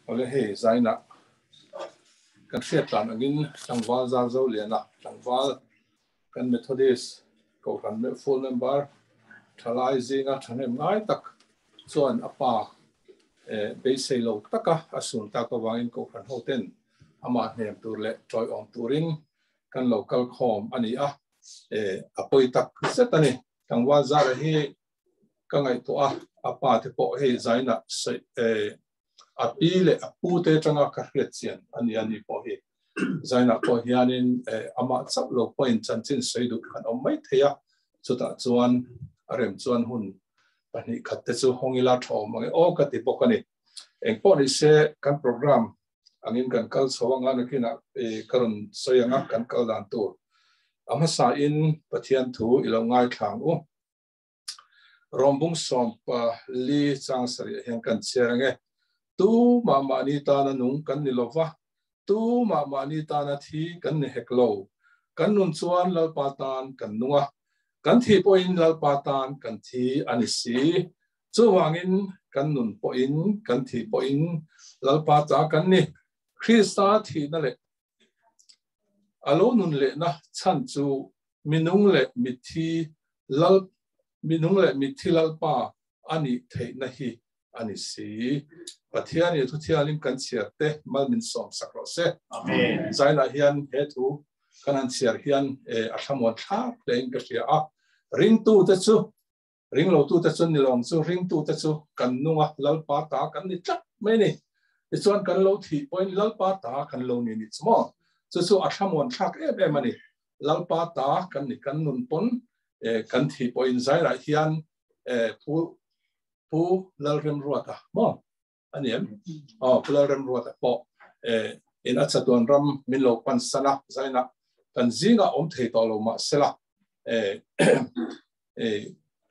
Awle hei zaina kan hriat tlan angin tlangval zar zo liana tlangval kan Methodist kohhran meuh full member thalai zinga thahnem ngai tak chuan a pa beisei lo taka a sun tak avangin kohhran hoten amah hnem tur leh tawiawm turin kan lo kal khawm a ni a, a pawi tak zet a ni. Tlangval zara hi ka ngaihtuah a, a pa te pawh hei zaina a pi leh a pu te atanga ka hriat chian a ni a ni pawh hi. Zaina pawh hianin amah chauh lo pawhin chanchin sawi duh kan awm mai thei a, chutah chuan a rem chuan hun pahnih khat te chu hawng ila tha awm ang e aw ka ti bawk a ni. Engpawh ni se kan program angin kan kal chho anga nakinah ka rawn sawi anga kan kal dan tur a hmasa in Pathian thu i lo ngaithla ang u. Rawmbung sawmpa li chang sarih hian kan chhiar ange. Tu mah mahni tana nung kan ni lova, tu mah mahni tana thi kan ni hek lo. Kan nun chuan Lalpa tan kan nung a, kan thih pawhin Lalpa tan kan thi a ni si. Chuvangin kan nun pawhin kan thih pawhin Lalpa ta kan ni. Krista thihna leh a lo nun lehna chhan chu minung leh mitthi Lal minung leh mitthi Lalpa a nih theihna hi a ni si. Pathian i thuthianin kan chhiar te mal min sawm sak rawh se. Amen. Zainah hian he thu kan han chhiar hian a thlamuan thlak hlein ka hria a. Ringtute chu ringlotute chu nilawm chu ringtute chu kan nunga Lalpa ta kan ni tlat mai ni. Tichuan kan lo thih pawhin Lalpa ta kan lo ni ni chu maw? Chu chu a thlamuan thlak em em a ni. Lalpa ta kan ni kan nun pawn kan thih pawhin zairah hian Pu Pu Lalremruata maw a ni em? Aw Pu Lalremruata pawh in a chatuan ram min lo pan san a, zaina kan zingah awm thei tawh lo mahsela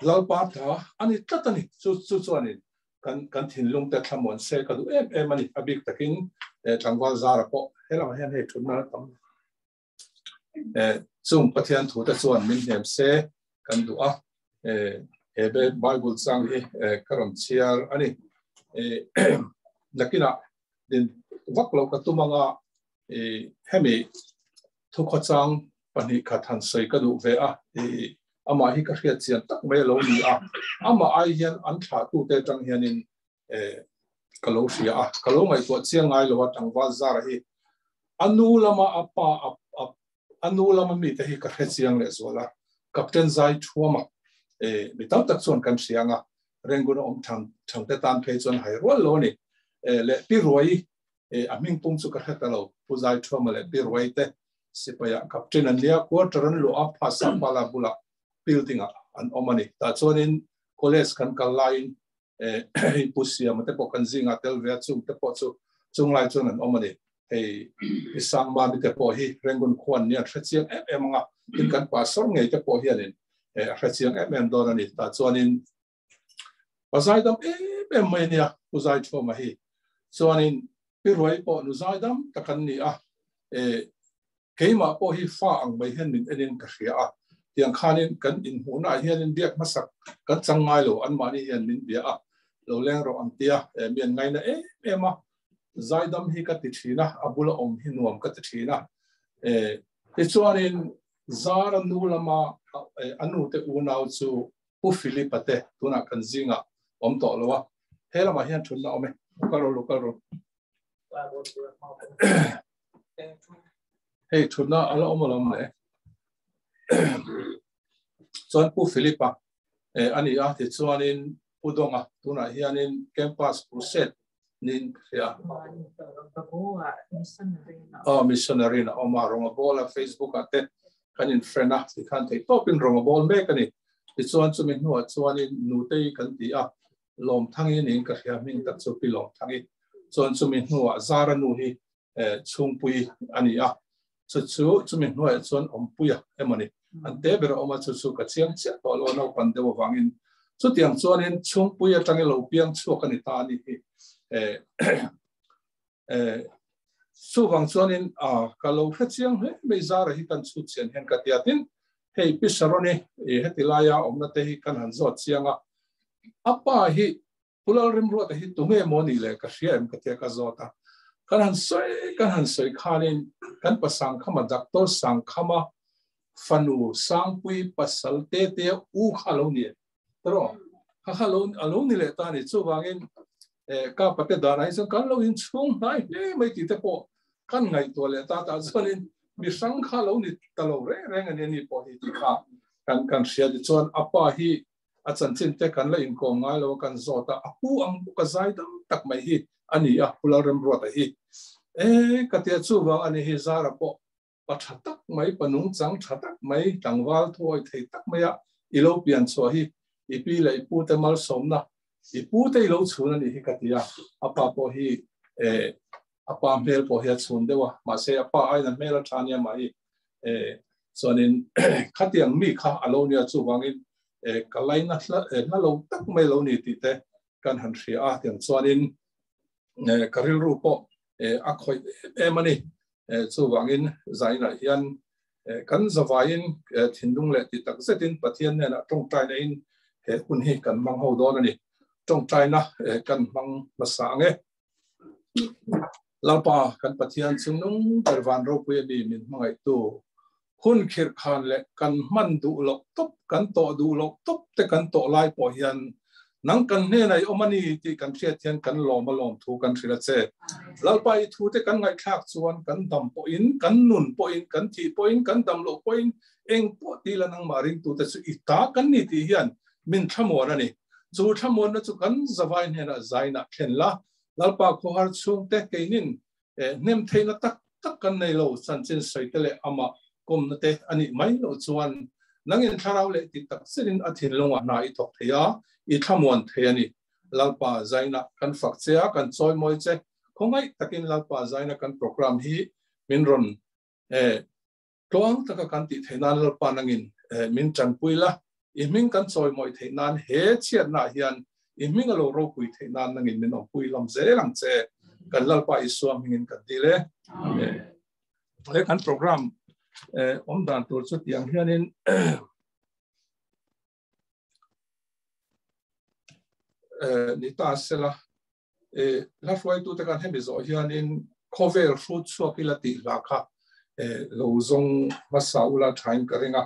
Lalpa ta a ni tlat a ni. Chu chu chuanin kan kan thinlung te thlamuan se ka duh em em a ni. A bik takin tlangval zara pawh helamah hian hei thutna tam chung Pathian thu te chuan min hnem se kan duh a, he Bible chang hi ka rawn chhiar a ni. Nakinah din vak lo ka tum anga hemi thukhawchang pahnih khat han sawi ka duh ve a, amah hi ka hriat chian tak mai a lo ni a, amah ai hian an thlahtute atang hianin ka lo hria a, ka lo ngaihtuah chiang ngai lo a tlangval zara hi a nu lama a pa a nu lama mite hi ka hre chiang leh zual a, Captain Zai Thuama mi tam tak chuan kan hria anga Rangoon a awm thang thangte tan phei chuan hai rual lo a ni. Leh Pi Ruai a hming pum chu ka hre ta lo, Pu Zai Thuama leh Pi Ruai te sipaia Captain an nia, quarter an luah a, Phasa Pala bulah building ah an awm a ni. Tah chuanin college kan kal laiin hei Pu Siama te pawh kan zingah tel ve a, chung te pawh chu chunglai chuan an awm a ni. Hei Pi Sangmami te pawh hi Rangoon khuan nia hre chiang em em anga, tin kan pastor ngei te pawh hianin a hre chiang em em dawn a ni. Tah chuanin pa zaidam em em mai ania Pu Zaithuama hi. Chuanin Pi Ruai pawh nu zaidam tak an ni a, Keimah pawh hi fa ang mai hian min enin ka hria a, tiang khanin kan inhmuhnaah hianin biak hmasak kan chang ngai lo, anmahni hian min bia a, lo leng rawh ang tia mi an ngaina em em a, zaidam hi ka ti thin a, a bula awm hi nuam ka ti thin a. Tichuanin Zara nu lama a nute unau chu Pu Philip-a te tunah kan zingah awm tawh lo a, he lamah hian thutna awm e, lo kal rawh, lo kal rawh. Hei thutna a la awm alawm le. Chuan Pu Philip-a a ni a, tichuanin Pu Dawnga tunah hianin Campus Crusade niin ka hria. Aw missionary in a awm a, rawng a bawl a, Facebook ah te kan in friend a, tikhan theih tawpin rawng a bawl mek a ni. Tichuan chumi hnuah chuanin Nutei kan ti a, Lawmthangi niin ka hria hming tak chu Pi Lawmthangi chuan chumi hnuah Zara nu hi chhungpui a ni a, chu chu chumi hnuaiah chuan awmpuia emaw ni an te ber a awm a, chu chu ka chiang chiah tawh lo a naupan deuh avangin chutiang chuanin chhungpui atangin lo piang chhuak a ni ta a ni hi. Chuvang chuanin ka lo hre chiang hle mai Zara hi kan chhut chian hian ka ti a, tin hei Pi Saroni heti laia awmna te hi kan han zawt chiang a, a pa hi Pu Lalrimruata hi tunge maw ni le ka hria em ka tia ka zawt a. Kan han sawi kan han sawi khanin kan pa Sangkhama Doctor Sangkhama fanu Sangpui pasal te te u kha lo ni tawh kha kha lo a lo ni leh ta ni chuvangin ka pate dan ai chuan kan lo inchhung hnai hle mai tih te pawh kan ngaihtuah leh ta tah chuanin mi hrang kha lo ni ta lo reng reng a ni ani pawh hi tih kha kan kan hria tichuan a pa hi a chanchin te kan la inkawm ngai lo a kan zawt a a pu ang bawk a zai dam tak mai hi a ni a Pu Lalremruata hi e ka tia chuvang a ni hi Zara pawh pa tha tak mai pa nungchang tha tak mai tlangval thuawi thei tak mai a i lo pian chhuah hi i pi leh i pu te malsawmna i pu te i lo chhun a nih hi ka ti a a pa pawh hi e a pa hmel pawh hi a chhun deuh a mahse a pa aiin a hmel a tha nia mah hi e chuanin khatiang mi kha a lo nia chuvangin e ka laina hla lo tak mai lo ni tih te kan han hria a tiang chuanin ka rilru pawh a khawih em a ni chuvangin zainah hian kan zavaiin thinlung leh ti tak zetin Pathian hnenah tawngtaina in he hun hi kan hmang ho dawn a ni tawngtaina kan hmang hmasa ang e Lalpa kan Pathian chungnung ber van ropui a mi min hmangaihtu hun khirh khan leh kan hman duh loh tawp kan tawh duh loh tawp te kan tawh lai pawh hian nang kan hnenah i awm a ni tih kan hriat hian kan lawm a lawm thu kan hrilh a che. Lalpa i thu te kan ngaihthlak chuan kan dam pawhin kan nun pawhin kan thih pawhin kan dam loh pawhin eng pawh ti la nangmah ringtute chu i ta kan ni tih hian min thlamuan a ni. Chu thlamuanna chu kan zavai hnenah zainah thlen la, Lalpa khawhar chhungte keinin hnem theihna tak tak kan nei lo, chanchin sawi te leh amah kawmna te a nih mai loh chuan nangin thlarau leh ti tak zetin a thinlungah hna i thawk thei a, i thlamuan thei a ni. Lalpa zaina kan fak che a, kan chawimawi che. Khawngaih takin Lalpa zaina kan program hi min rawn tluang taka kan tih theih nan Lalpa nangin min tanpui la, i hming kan chawimawi theih nan he chhiatnaah hian i hming a lo ropui theih nan nangin min awmpui hlawm zel ang che. Kan Lalpa Isua hmingin kan dil e. Amen. He kan program awm dan tur chu tiang hianin ni ta sela hla hruaitute khan hemi zawh hianin khawvel hrut chhuak ila tih hla kha lo zawng hmasa ula thain ka ring a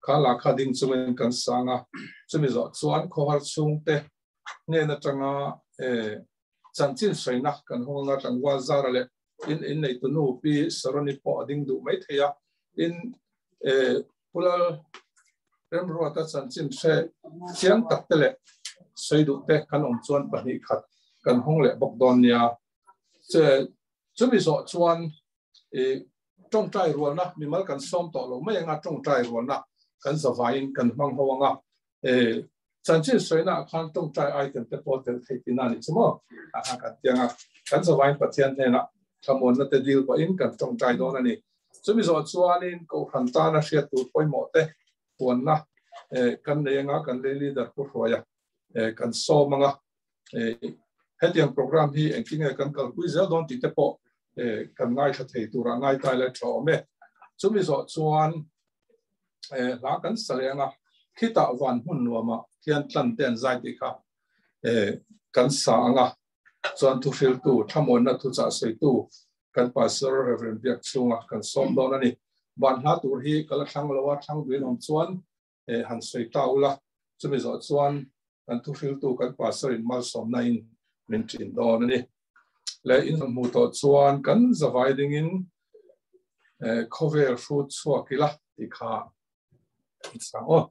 kha la kha ding chungin kan sang a chumi zawh chuan khawhar chhungte hnen atanga chanchin sawina kan hawng anga tlangval zara leh in in nei tunu pi Saroni pawh a ding duh mai thei a in Pulal Remruata chanchin hre chiang tak te leh sawi duh te kan awm chuan pahnih khat kan hawng leh bawk dawn nia. Che chumi zawh chuan i tawngtai rualna mimal kan sawm tawh lo mai anga tawngtai rualna kan zavaiin kan hmang ho anga e chanchin sawina khan tawngtai item te pawh tel thei tina ni chu maw a ha kan tianga kan zavaiin Pathian hnenah thlamuanna te dil pawhin kan tawngtai dawn a ni. Chumi zawh chuanin Kohhran tana hriat tur pawimawh te puanna kan nei anga kan lei leader pu hruaia kan sawm anga hetiang program hi engtin nge kan kalpui zel dawn tih te pawh kan ngaithla thei tura ngai tai lai tha awm e. Chumi zawh chuan hla kan sa leh anga khitah van hmun nuama khian tlan te an zai tih kha kan sa anga chuan thu hriltu thlamuanna thu chah sawitu kan pastor Reverend Biak chhunga kan sawm dawn a ni. Van hla tur hi ka la thlang lo a, thlang duin awm chuan han sawi ta ula, chumi zawh chuan kan thu hriltu kan pastor in malsawmna in min ṭin dawn a ni. Le in hmu tawh chuan kan zavai dingin khawvel hrut chhuak ila tih kha sang aw.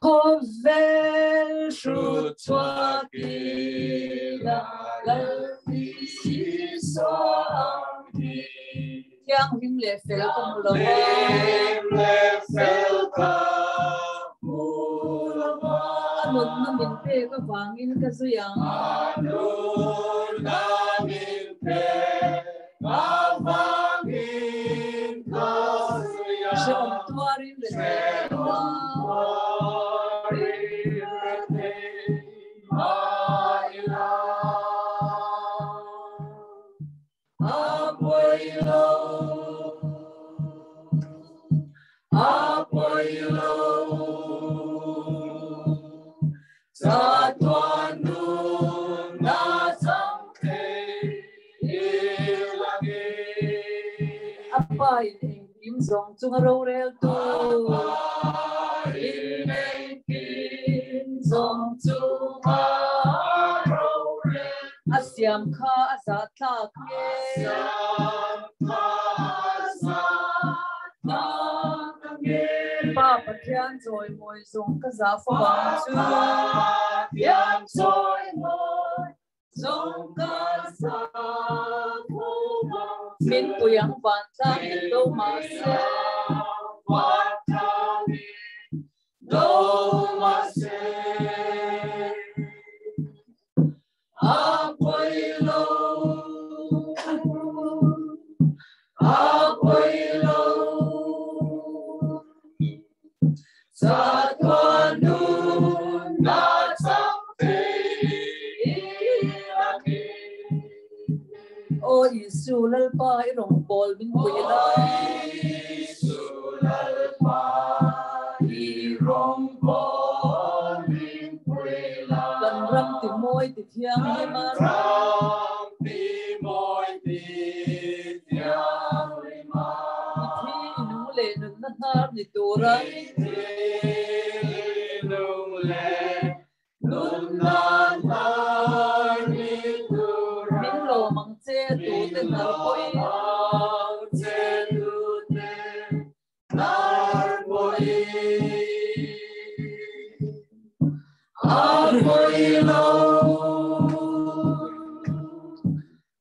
Khawvel hrut chhuak ila Lal Isua ang hi. Thianghlim leh fel ka hmu lo va. Thianghlim leh fel ka hmu lo va. A nunna min pek avangin ka zui ang. A nunna min pek avangin ka zui ang. Hreawm tuarin rethei mah ila. A pawi lo, a pawi lo. Chatuan nunna chang thei ilangin. A Pa in engkim zawng chunga roreltu. A Pa in engkim zawng chunga roreltu. A siam kha a zah tlak nge. A siam kha a zah tlak nge. Pa Pathian chawimawi zawng ka zah fo ang chu. Pa Pathian chawimawi zawng ka zah fo ang chu. Min pui ang vantlang in do mah se. Vantlang in do mah se. A pawi lo, a pawi lo. Chatuan nunna chang thei ilangin. Aw Isu Lalpa i rawngbâwl min pui la. Aw Isu Lalpa i rawngbâwl min pui la. Kan ram ti mawi ti thianghlim a. Kan ram ti mawi ti thianghlim a. I thi i nung leh nunna hnar ni tura. I thi i nung leh nunna hnar ni tura. Min lawm ang che tute hnar pawhin. Min lawm ang che tute hnar pawhin. A pawi lo,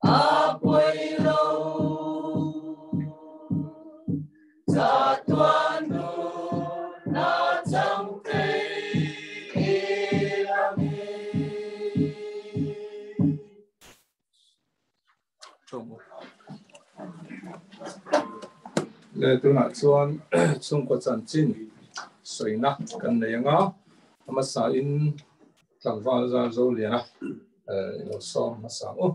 a pawi lo. Chatuan nunna chang thei ilangin. Le tunah chuan chhungkaw chanchin sawina kan nei ang a, a hmasa in tlangval zar zo lian a i lo sawm hmasa ang u.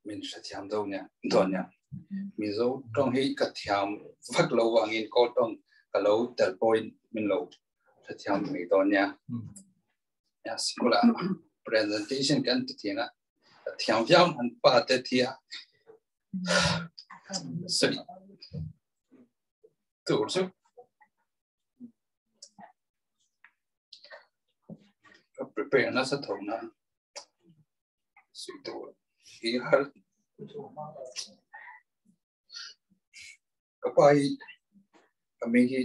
Min hrethiam do nia dawn nia. Mizo tawng hi ka thiam vak lo vangin Kawl tawng ka lo tel pawhin min lo hrethiam mai dawn nia. Ya sikul ah presentation kan ti thin a ka thiam viau an pa te thia soi tur chu ka prepare nasa tho na soi tur hi har ka pa hi ka mi hi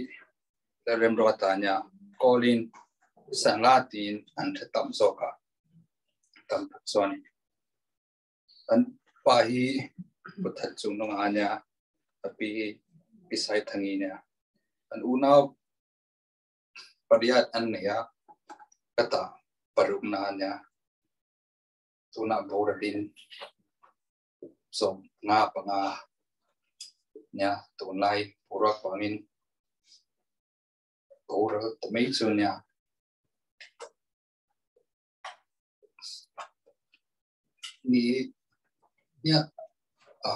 Lalremruata nia Colin Sangla tiin an hre tam zawk a, tam tak chuan an pa hi Pu That Cung Nung a nia, a pi hi Pi Sai Thangi nia. An unau pariat an nei a, ka ta parukna a nia. Tunah boralin 55 nia tunlai boruak vangin boral ta mai chu nia. Ni nia a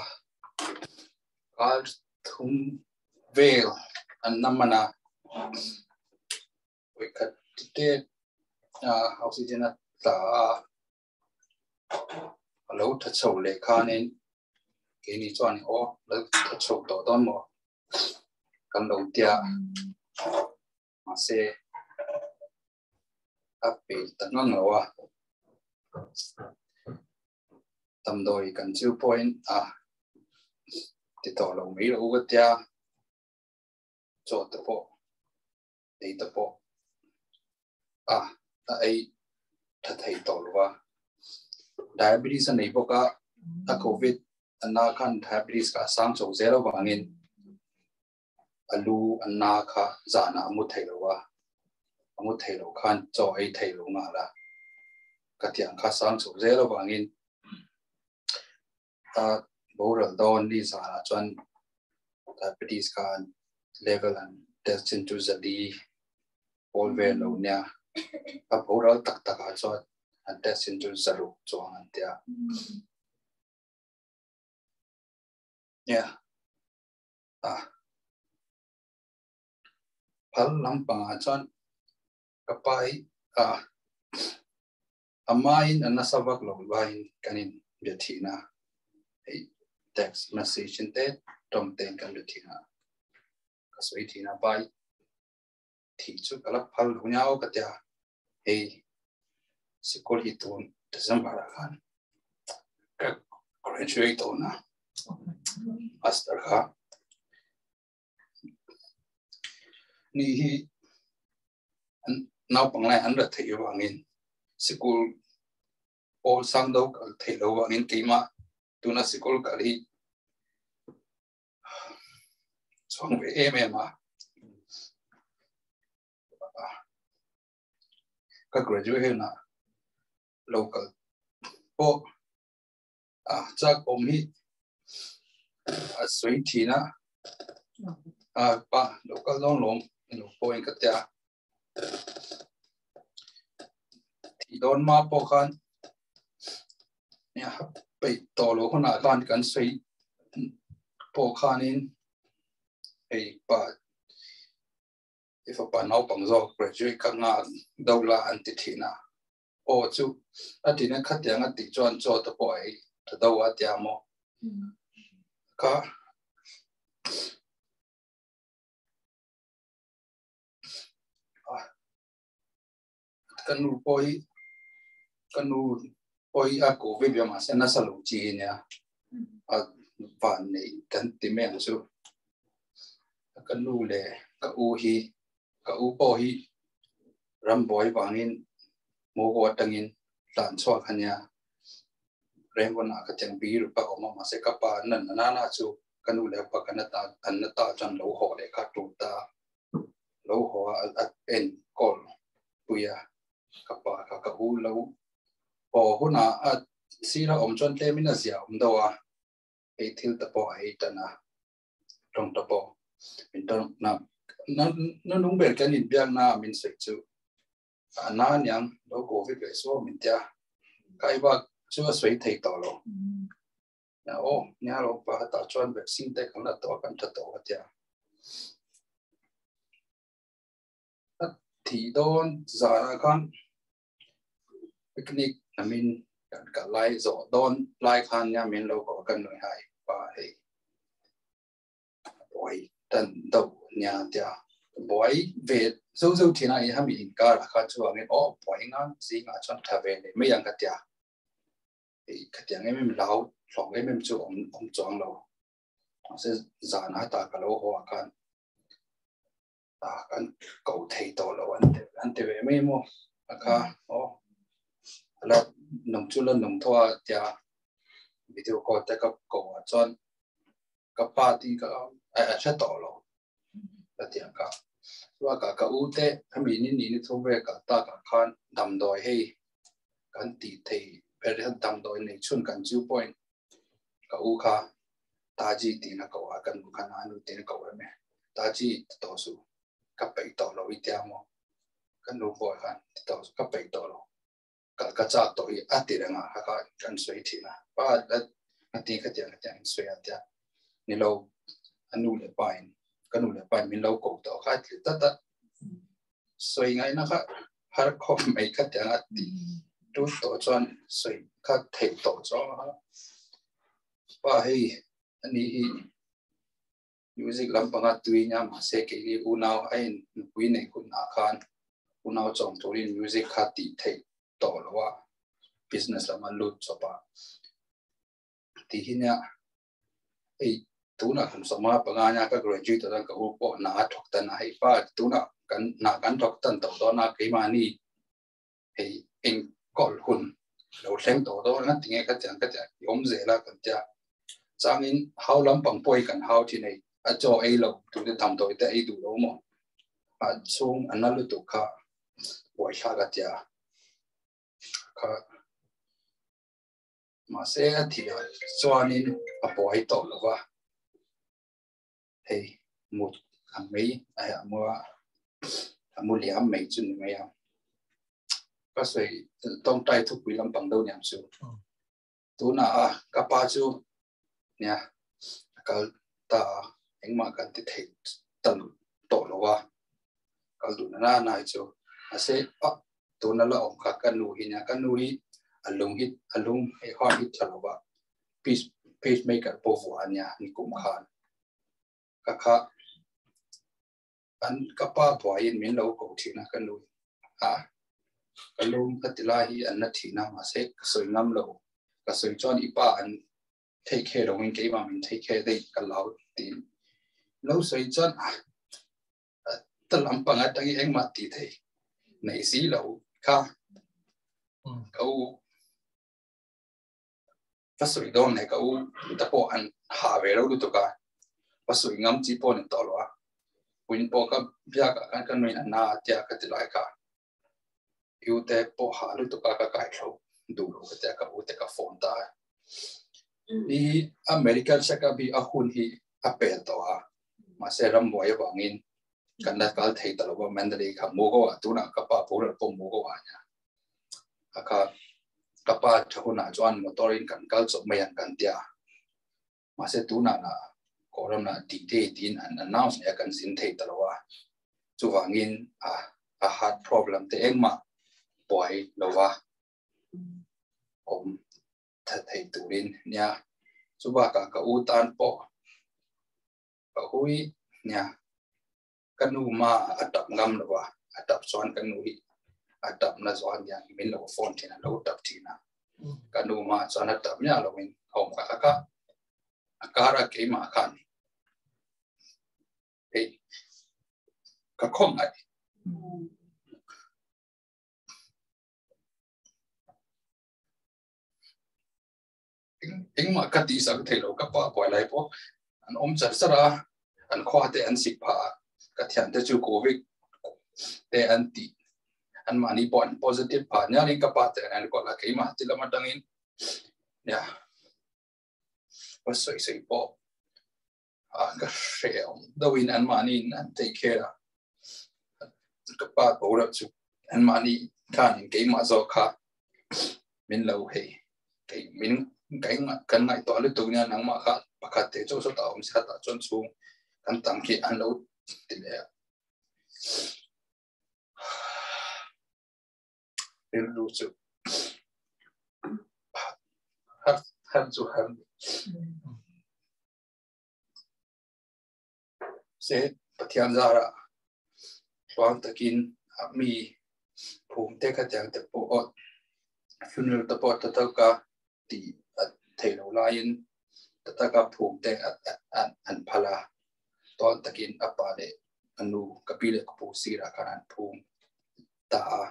kar thum vel an na man a, vawikhat te. Oxygen a tla a, a lo tha chho leh khanin keini chuan aw lo tha chho tawh dawn maw kan lo tia mahse a pe ta ngang lo a. Damdawi kan chu pawhin a ti tawh lo mai lo ka tia chaw te pawh ei te pawh a a ei tha thei tawh lo a. Diabetes a nei bawk a, a covid a na khan diabetes kha a sang chho zel avangin a lu a na kha zanah a mu thei lo a, a mu thei lo khan chaw ei thei lo nghal a, ka tiang kha sang chho zel avangin a boral dawn ni zanah chuan diabetes kha level an test chin chu zali pawl vel lo nia, a boral tak takah chuan an test chin chu zaruk chuang an tia. Nia. A phal lampangah chuan ka pa hi a a main a nasa vak lo laiin kan in bia thin a, hei text message in te tawng tein kan bia thin a, ka sawi thin a pai thih chu ka la phal lo nia aw ka tia, hei sikul hi tun December ah khan ka graduate dawn a, master kha ni hi naupang lai an rat theih avangin sikul pawl sang do kal theih lo avangin keimah tuna sikul kal hi chuang ve em em a. Ka graduate na local pawh a chak awm hi a sawi thin a, a pa local dawn lawm lo pawhin ka tia thih dawn ma pawh khan peih tawh lo hunah khan kan sawi pawh khanin hei pa i fapa naupang zawk graduate ka nga do la an ti thin a, aw chu a tina khatiang a tih chuan chaw te pawh ei tha do a tia maw ka ka nu pawh hi ka nu pawh hi a covid ve mahse nasa lo chi hi nia a van nei kan ti mai ang chu ka nu leh ka u hi ka u pawh hi rambuai vangin Mogo atangin tlan chhuak a nia Rengon-ah ka tiang bir ka awm a mahse ka pa nan nana chu ka nu leh pa kan ata an ata chuan lo haw leh kha tul ta lo haw a a en kawl pui a ka pa kha ka u lo haw hunah a sira awm chuan tlemin a zia awm deuh a hei thil te pawh a ei tan a tawng te pawh min tawng na na nung ber kan inbiak na min sawi chu a na aniang lo covid ve saw min tia kai bak chu a sawi thei tawh lo. Aw nia lo pa tah chuan vaccine te kan la tawh a kan tha tawh a tia. A thih dawn zanah khan picnic namin kan kal lai zawh dawn lai khan nia min lo ko kan nui hai pa hei buai tan deuh nia tia buai ve zo zo thin a i hami inkar ah kha chuangin aw buai nga zingah chuan tha ve leh mai ang ka tia. Hei khatiang em em lau hlawk em em chu awm awm chuang lo. Mahse zan a ta ka lo haw ah khan a kan ko thei tawh lo an ti an ti ve mai maw a kha aw la nung chu la nung tho a tia video call te ka ko ah chuan ka pa ti ka a hre tawh lo ka ti ang ka. Chuan ka u te hemi ni ni ni thum vel kal tak ah khan damdawi hei kan tih thei ber hian damdawi nei chhun kan chu pawhin ka u kha Taji tiin a ko a, kan nu khan a nu tiin a ko em e. Taji ti tawh suh, ka peih tawh lo i tia maw? Kan nu pawh khan ti tawh suh, ka peih tawh lo. Kal ka chak tawh hi a ti reng a, kha kha kan sawi thin a. Pa a ti khatiang khatiang in sawi a tia. Ni lo, a nu leh pa in, ka nu leh pa in min lo ko tawh kha a ti tlat a. Sawi ngaihna kha. Har khawp mai kha tiang a ti tut tawh chuan sawi kha theih tawh chuang a pa hei ani hi music lampanga tui nia mahse keini unau a in nupui nei hunah khan unau chawm turin music kha tih theih tawh lo a business lama lut chawp a tih hi nia hei tunah kum sawma panga nia ka graduate a ka u pawh hna a thawk tan a hei pa tunah kan hna kan thawk tan tawh dawn a keimahni hei enkawl hun lo thleng tawh dawn a tinge ka tiang ka tiang i awm zel a kan tia changin hau lampang pawh hi kan hau thin hei a chaw ei lo tute damdawi te ei duh lo maw a chhung a na lutuk kha buaithlak a tia kha Mahse a thih ah chuanin a buai tawh lo va, hei mut a mei a herh mu a, a mu liam mai chu ni mai a. Ka sawi tawngtai thupui lampang deuh niang chu. Tunah a ka pa chu nia a kal ta a, engmah kan ti thei ta tawh lo va, kal duh na na hi chu. Mahse a tuna la awm kha ka nu hi nia, ka nu hi a lung hi a lung hei heart hi tha lo va, pace pacemaker pawh vuah a nia nikum khan. Ka kha an ka pa buaiin min lo ko thin a ka nu a ka lung ka ti lai hi an na thin a mahse ka sawi ngam lo ka sawi chuan i pa an take care lo in keimah min take care daih ka lau tiin lo sawi chuan ta lampang atangin engmah tih thei nei si lo kha ka u ka sawi dawn leh ka u te pawh an ha ve lo lutuk a ka sawi ngam chi pawh ni tawh lo a puin pawh ka biak ah khan ka nuin a na a tia ka ti lai kha i u te pawh ha lutuk a ka kai thlo duh lo ka tia ka u te ka phone ta a i American check up hi a hun hi a pel tawh a mahse rambuai avangin kan la kal thei ta lo va Mandalay kha mu ko a tunah ka pa boral pawh mu ko a nia a kha ka pa tha hunah chuan motor in kan kal chawp mai ang kan tia mahse tunah na koram na tih te tiin an announce leh a kan zin thei ta lo a chuvangin a a heart problem te engmah buai lo va awm tha thei turin nia chubakah ka u tan pawh ka hui nia ka nu ma a tap ngam lo a a tap chuan ka nu hi a tap na zuan hian min lo phone thin a lo tap thin a ka nu ma chuan a tap miah lo in a awm ka ka a kara keimah khan hei ka khawngaih Engmah ka tih sak thei lo ka pa buai lai pawh an awm char char a, an khua te an sik phah a, ka thian te chu covid te an tih an mahni pawh an positive phah nialin ka pa te an enkawl a, keimah ti lam atangin nia ka sawi sawi pawh a ka hre awm deuhin an mahni in an take care a, ka pa boral chu an mahni khanin keimah zawk kha min lo hei kei min kai kan ngaihtuah lutuk nia nangmah kha pakhat te chu sawtah awm si khatah chuan chhung kan tam khi an lo ti leh a rilru chu har har chu har Se Pathian zara tluang takin mi phum te kha tiang te pawh funeral te pawh ta taka ti thei lo laiin ta taka phum te an phal a tawn takin a pa leh a nu ka pi leh ka pu sirah khan an phum ta a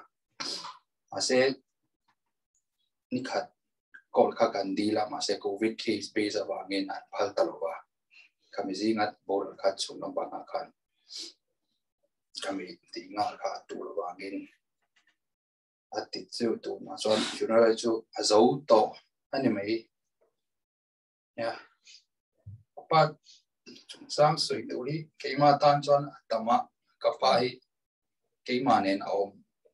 mahse nikhat call kha kan dil a mahse covid case base avangin an phal ta lo va khami zinga boral kha chhun lampang ah khan khami tih nghal kha a tur avangin a ti chu tunah chuan funeral chu a zo tawh a ni mai nia pa chungchang sawi tur hi keimah tan chuan a tam a ka pa hi keimah nen a awm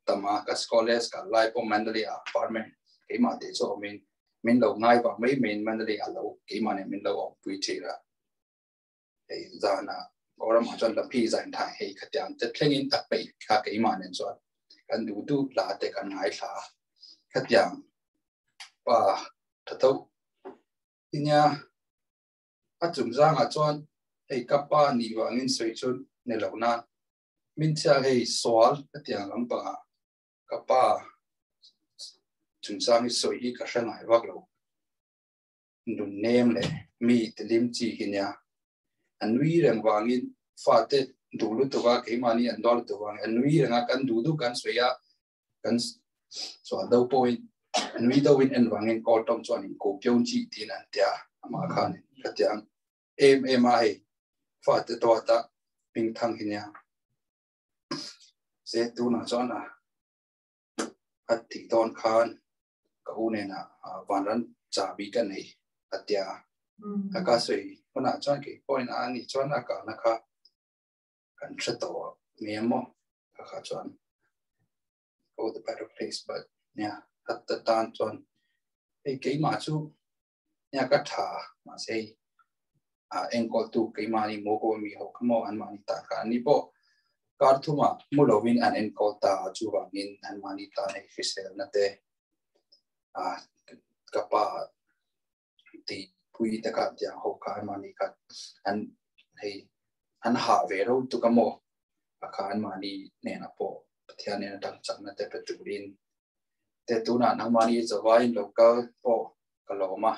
tam a ka scholars ka lai pawh Mandalay ah apartment keimah te chu awmin min lo ngai vang mai mai in Mandalay a lo keimah nen min lo awmpui thin a hei zana Goram ah chuan Laphi zain thai hei khatiang te thlengin a peih kha keimah nen chuan. Kan duh duh hla te kan ngaithla a. Khatiang pa tha tho nia a chungzangah chuan hei ka pa nih vangin sawi chu ni lo na min chhiak hei sual hetiang lampangah ka pa chungchang hi sawi hi ka hre ngai vak lo. Nun nem leh mi tilim chi hi nia a nui reng vangin fate duh lutuk a keimahni an dawn lutuk vangin a nui reng a kan duh duh kan sawi a kan sual do pawhin nui deuhin en vangin kawl tawng chuan in ko piau chi tiin an tia amah khan ka tiang em em a hei fate tawata hming thang hi nia se tunah chuan a a tih dawn khan ka u nena vanran chabi ka nei a tia a ka sawi hunah chuan kei pawhin a ni chuan a kalna kha kan hre tawh nge maw ka kha chuan go the better place but nia a ta tan chuan hei keimah chu nia ka tha mahse hei a enkawl tu keimahni maw ko mi ho kha maw anmahni tan kha an ni pawh kar thuma mu lovin an enkawl ta chuvangin anmahni tan hei hriselna te a ka pa ti pui te kha tiang ho kha anmahni kha an hei an hah ve ro tuk a maw a kha anmahni hnenah pawh Pathian nena dang chakna te pe turin te tunah nangmahni zawaiin lo kal pawh ka lawm a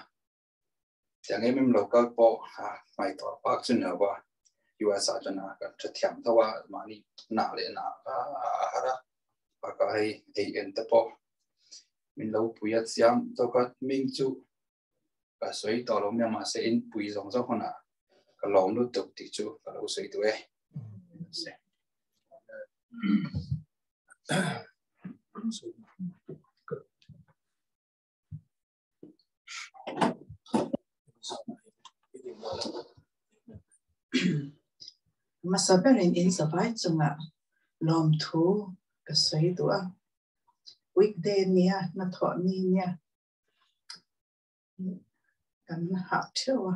tiang em em lo kal pawh a ngaihtuah pak chu ni lo va US ah chuan a kan hrethiam tho a mahni na leh na a har a bakah hei ei en te pawh min lo pui a chiang tawk a hming chu ka sawi tawh lo mai a mahse in pui zawng zawng hunah ka lawm lutuk tih chu ka lo sawi duh e. Hmasa berin in zavai chungah lawmthu ka sawi duh a. Weekday nia hnathawh ni nia kan hah theuh a,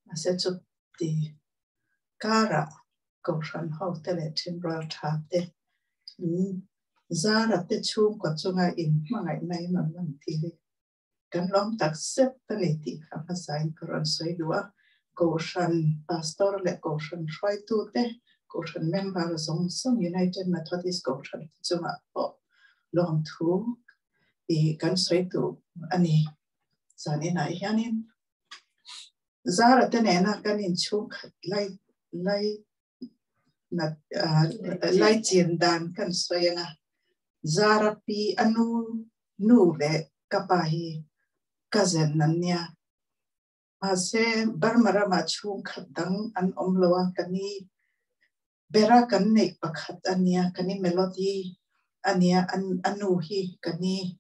mahse chuti karah Kohhran ho te leh Thinrual tha te Zara te chhungkaw chunga in hmangaihna in rawn lan tir hi kan lawm tak zet a ni tih kha hmasain ka rawn sawi duh a. Kohhran Pastor leh Kohhran hruaitute, Kohhran member zawng zawng United Methodist Kohhran te chungah pawh lawmthu i kan sawi duh a ni. Zan inah hianin Zara te nena kan inchhungkhat lai lai lai chin dan kan sawi anga Zara pi a nu nu leh ka pa hi cousin an nia. Mahse Burma ramah chhungkhat dang an awm lo a, ka ni bera kan neih pakhat a nia, ka ni Melody a nia, a nu hi ka ni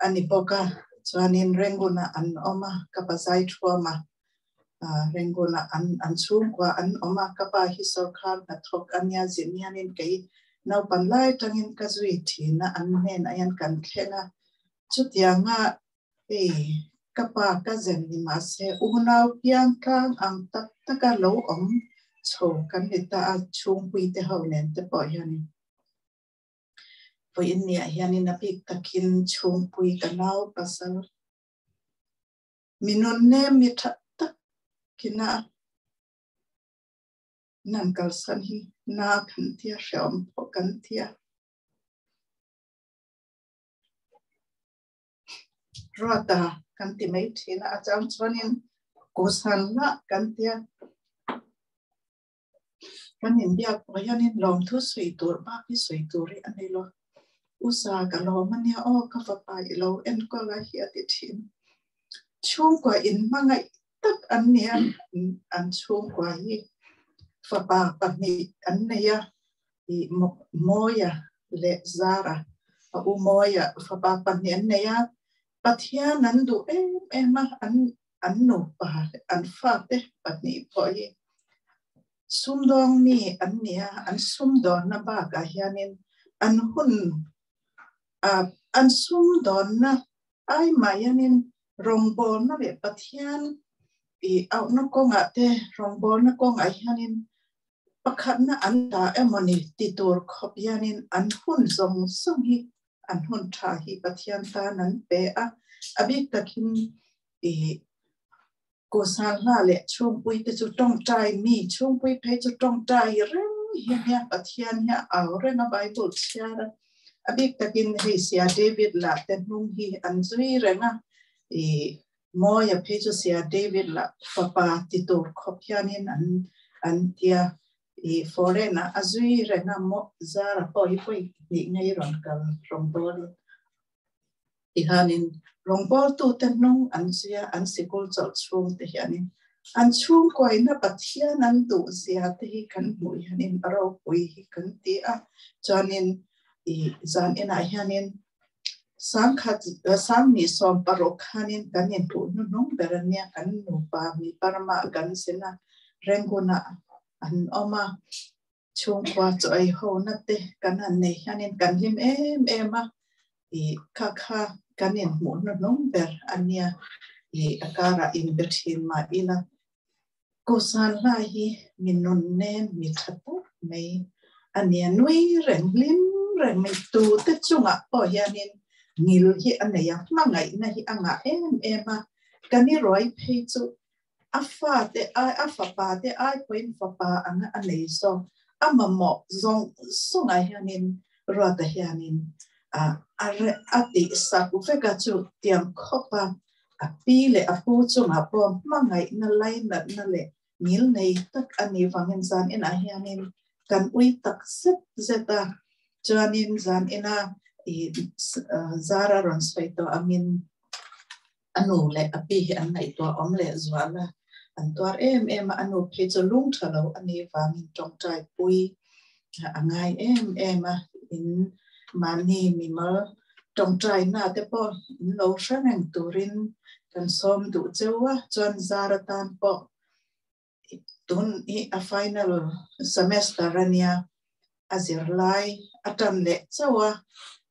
a ni bawk a, chuanin Rangoon ah an awm a, ka pa zai thuam a, Rangoon ah an chhungkua an awm a, ka pa hi sawrkhar hnathawk a nia, zin hianin kei naupan lai atangin ka zui thin a, an hnenah hian kan thleng a, chutianga hei ka pa ka zen ni mahse unau piang tlang ang tak taka lo awm chho kan ni ta a, chhungpui te ho nen te pawh hianin. Vawiin niah hianin a bik takin chhungpui ka nau pasal mi nun nem mi tha tak kina nan kalsan hi na kan tia hreawm pawh kan tia. Ruata kan ti mai thin a, a chang chuanin kusan lah kan tia. Kan inbiak pawh hianin lawmthu sawi tur bak hi sawi tur hi a nei lo. Usa ka lawm a nia aw ka fapa i lo enkawl a hi a ti thin. Chhungkua in hmangaih tak an nia an chhungkua hi fapa pahnih an nei a i Mawia leh Zara a u Mawia fapa pahnih an nei a Pathian an duh em em a an an nupa leh an fate pahnih pawh hi sumdawng mi an ni a, an sumdawnna bakah hianin an hun an sumdawnna ai mah hianin rawngbawlna leh Pathian i auhna kawngah te rawngbawlna kawngah hianin. Pakhatna an ta emawni ti tur khawp hianin an hun zawng zawng hi an hun tha hi Pathian tan an pe a, a bik takin i Kawsal hla leh chhungpui te chu tawngtai mi chhungpui phei chu tawngtai reng hian hian Pathian hi a au reng a Bible chhiar a, a bik takin hei sia David lah te hnung hi an zui reng a, i Mawia phei chu sia David lah fapa ti tur khawp hianin an an tia i foreign ah a zui reng a maw Zara pawh hi pawi hnih ngei rawn kal rawngbawlin. Tihianin rawngbawltute hnung an zia an sikul chawlh chhung te hianin an chhungkuaina Pathian an duh zia te hi kan hmuh hianin a ropui hi kan ti a. Chuanin i zan inah hianin sangkhat sangni 16 khanin kan inhmuh hnuhnung ber ania kan nupa mi parama kan zin a, Rangoon-ah an awm a. Chhungkua chaw ei ho na te kan han nei hianin kan hlim em em a, i kha kha kan inhmuh hnuhnung ber a nia, i a karah inbe thin mah ila. Kawsan hla hi mi nun nen mi tha tak mai a nia, nui reng hlim reng mai tu te chungah pawh hianin ngil hi a nei a, hmangaihna hi a ngah em em a, kan i ruai phei chu A fate ai, a fapa te ai pawhin fapa ang a nei zawk. A mamawh zawng zawngah hianin Ruata hianin a a tihsak vek a, chu tiang khawp a a pi leh a pu chungah pawh hmangaihna, lainatna leh ngil nei tak a nih vangin zan inah hianin kan ui tak zet zet a. Chuanin zan ina i Zara rawn sawi tawh angin A nu leh a pi hi an ngaihtuah awm leh zual a, an tuar em em a, a nu phei chu lung tha lo a nih vangin tawngtai pui a ngai em em a, in mahni mimal tawngtai na te pawh in lo hre reng turin kan sawm duh cheu a, chuan zar atan pawh tun hi a final semester a nia, a zirlai a tan leh chauh a,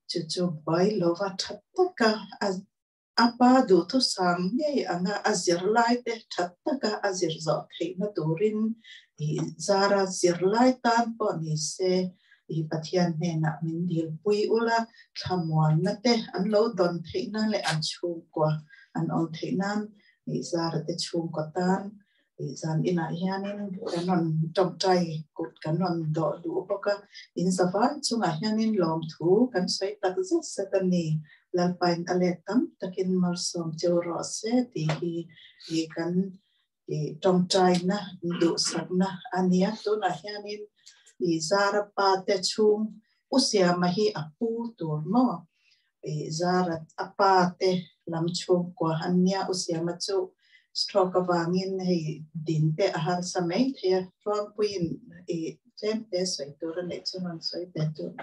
chu chu buai lova tha taka a A pa duhthusam ngei anga a zirlaite tha taka a zir zawh theihna turin i zara zirlai tan pawh ni se i Pathian hnenah min dilpui ula, thlamuanna te an lo dawn theih nan leh an chhungkua an awm theih nan i zara te chhungkaw tan i zan inah hianin kan rawn tawngtai kut kan rawn dawh duh bawk a, in zavai chungah hianin lawmthu kan sawi tak zet zet a ni. Lalpain a let tam takin malsawm cheu rawh se tih hi i kan i tawngtaina duhsakna a nia. Tunah hianin i Zara pa te chhung U Siama hi a pu tur maw? I Zara a pa te lam chhungkua an nia. U Siama chu stroke avangin hei din te a harsa mai thei a, Tluangpuiin i tlem te sawi tur a neih chu rawn sawi ve tur.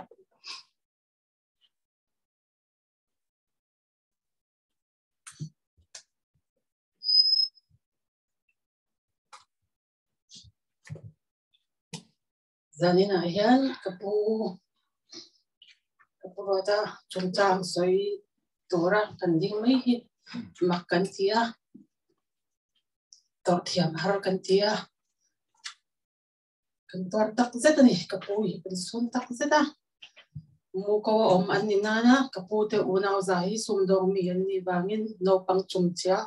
Zaninah hian ka pu ka pu Ruata chungchang sawi tura kan ding mai hi mak kan ti a, tawrh thiam har kan ti a. Kan tuar tak zet a ni, ka pu hi kan sun tak zet a. Mu ko a awm an ni nana ka pu te unau za hi sumdawng mi an nih vangin naupang chungchia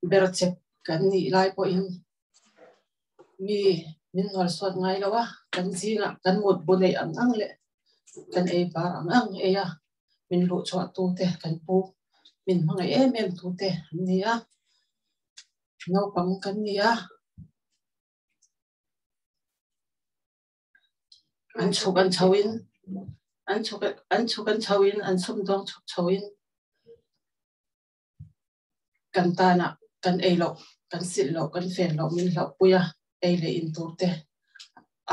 ber chep kan nih lai pawhin mi min hnualsuat ngai lo a, kan zingah kan mut bu neih ang ang leh kan ei bar ang ang ei a, min luhchhuah tu te kan pu min hmangaih em em tu te an ni a, naupang kan ni a. An chhuk an chho in an chhuk an chhuk an chho in an sumdawng chhuk chho in kan tana kan ei loh kan silh loh kan fen loh min hlauh pui a ei leh in tur te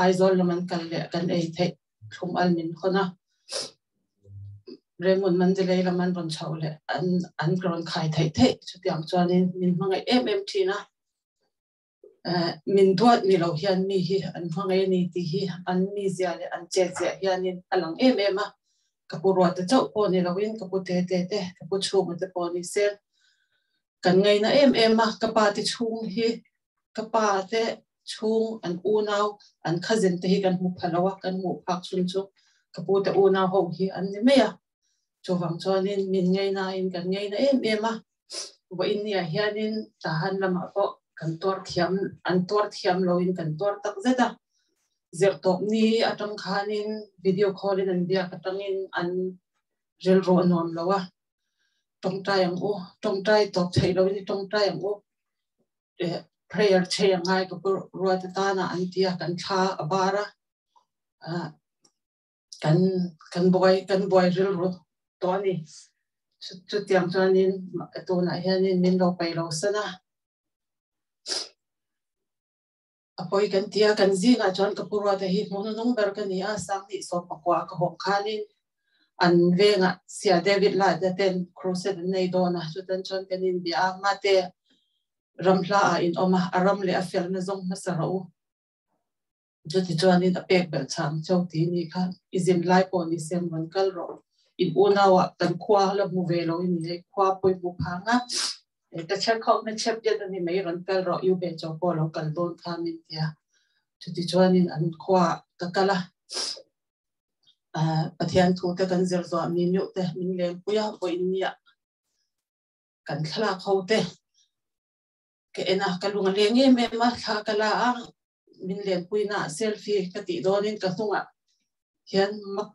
Aizawl lam an kal leh kan ei theih thlum al min hawn a Rengun Mandalay lam an rawn chho leh an an rawn khai theih theih chutiang chuanin min hmangaih em em thin a. Min duat ni lo hian mi hi an hmangaih a ni tih hi an mizia leh an chetziah hianin a lang em em a. Ka pu Ruata chauh pawh ni loin ka pu Tete te, ka pu Chhunga te pawh ni se kan ngaina em em a. Ka pa te chhung hi ka pa te. Chhung an unau an cousin te hi kan hmu pha lo a, kan hmuh phak chhun chu ka pu te unau ho hi an ni mai a. Chuvang chuanin min ngeina in kan ngeina em em a. Vawiin niah hianin Tahan lamah pawh kan tuar thiam an tuar thiam loin kan tuar tak zet a. Zirtawp ni atang khanin video call in an biak atangin an rilru a nuam lo a. Tawngtai ang u, tawngtai tawp theih loin i tawngtai ang u. Prayer chei a ngai ka pu Ruata tana an ti a, kan thla a bar a. Kan kan buai kan buai rilru tawh a ni. Chutiang chuanin tunah hianin min lo paih lo san a. A pawi kan ti a, kan zingah chuan ka pu Ruata hi hmuh hnunung ber ka ni a, Sanghnih sawm pakua ka hawk khanin an vengah Sia David Lada ten crusade an nei dawn a, chutan chuan kan inbia a, Mate ram hla ah in awm a, a ram leh a felna zawng hmasa rawh u. Chuti chuanin a pek belh chhang cheu ti ni kha i zin lai pawh ni sem rawn kal rawh. In unauah kan khua la hmu ve lo i ni hei, khua pawh i hmu phang a, ka chhep khauh na chhep diat a ni mai rawn kal rawh, U Be Chaw pawh lo kal dawn kha min ti a. Chuti chuanin an khuaah ka kal a, Pathian thu te kan zir zuah mi miuh te min lengpui a, vawiin nia kan thlalak ho te ka en a, ka lung a leng em em a, thla ka la a, min lenpuina ah selfie ka tih dawnin ka hnungah hian mak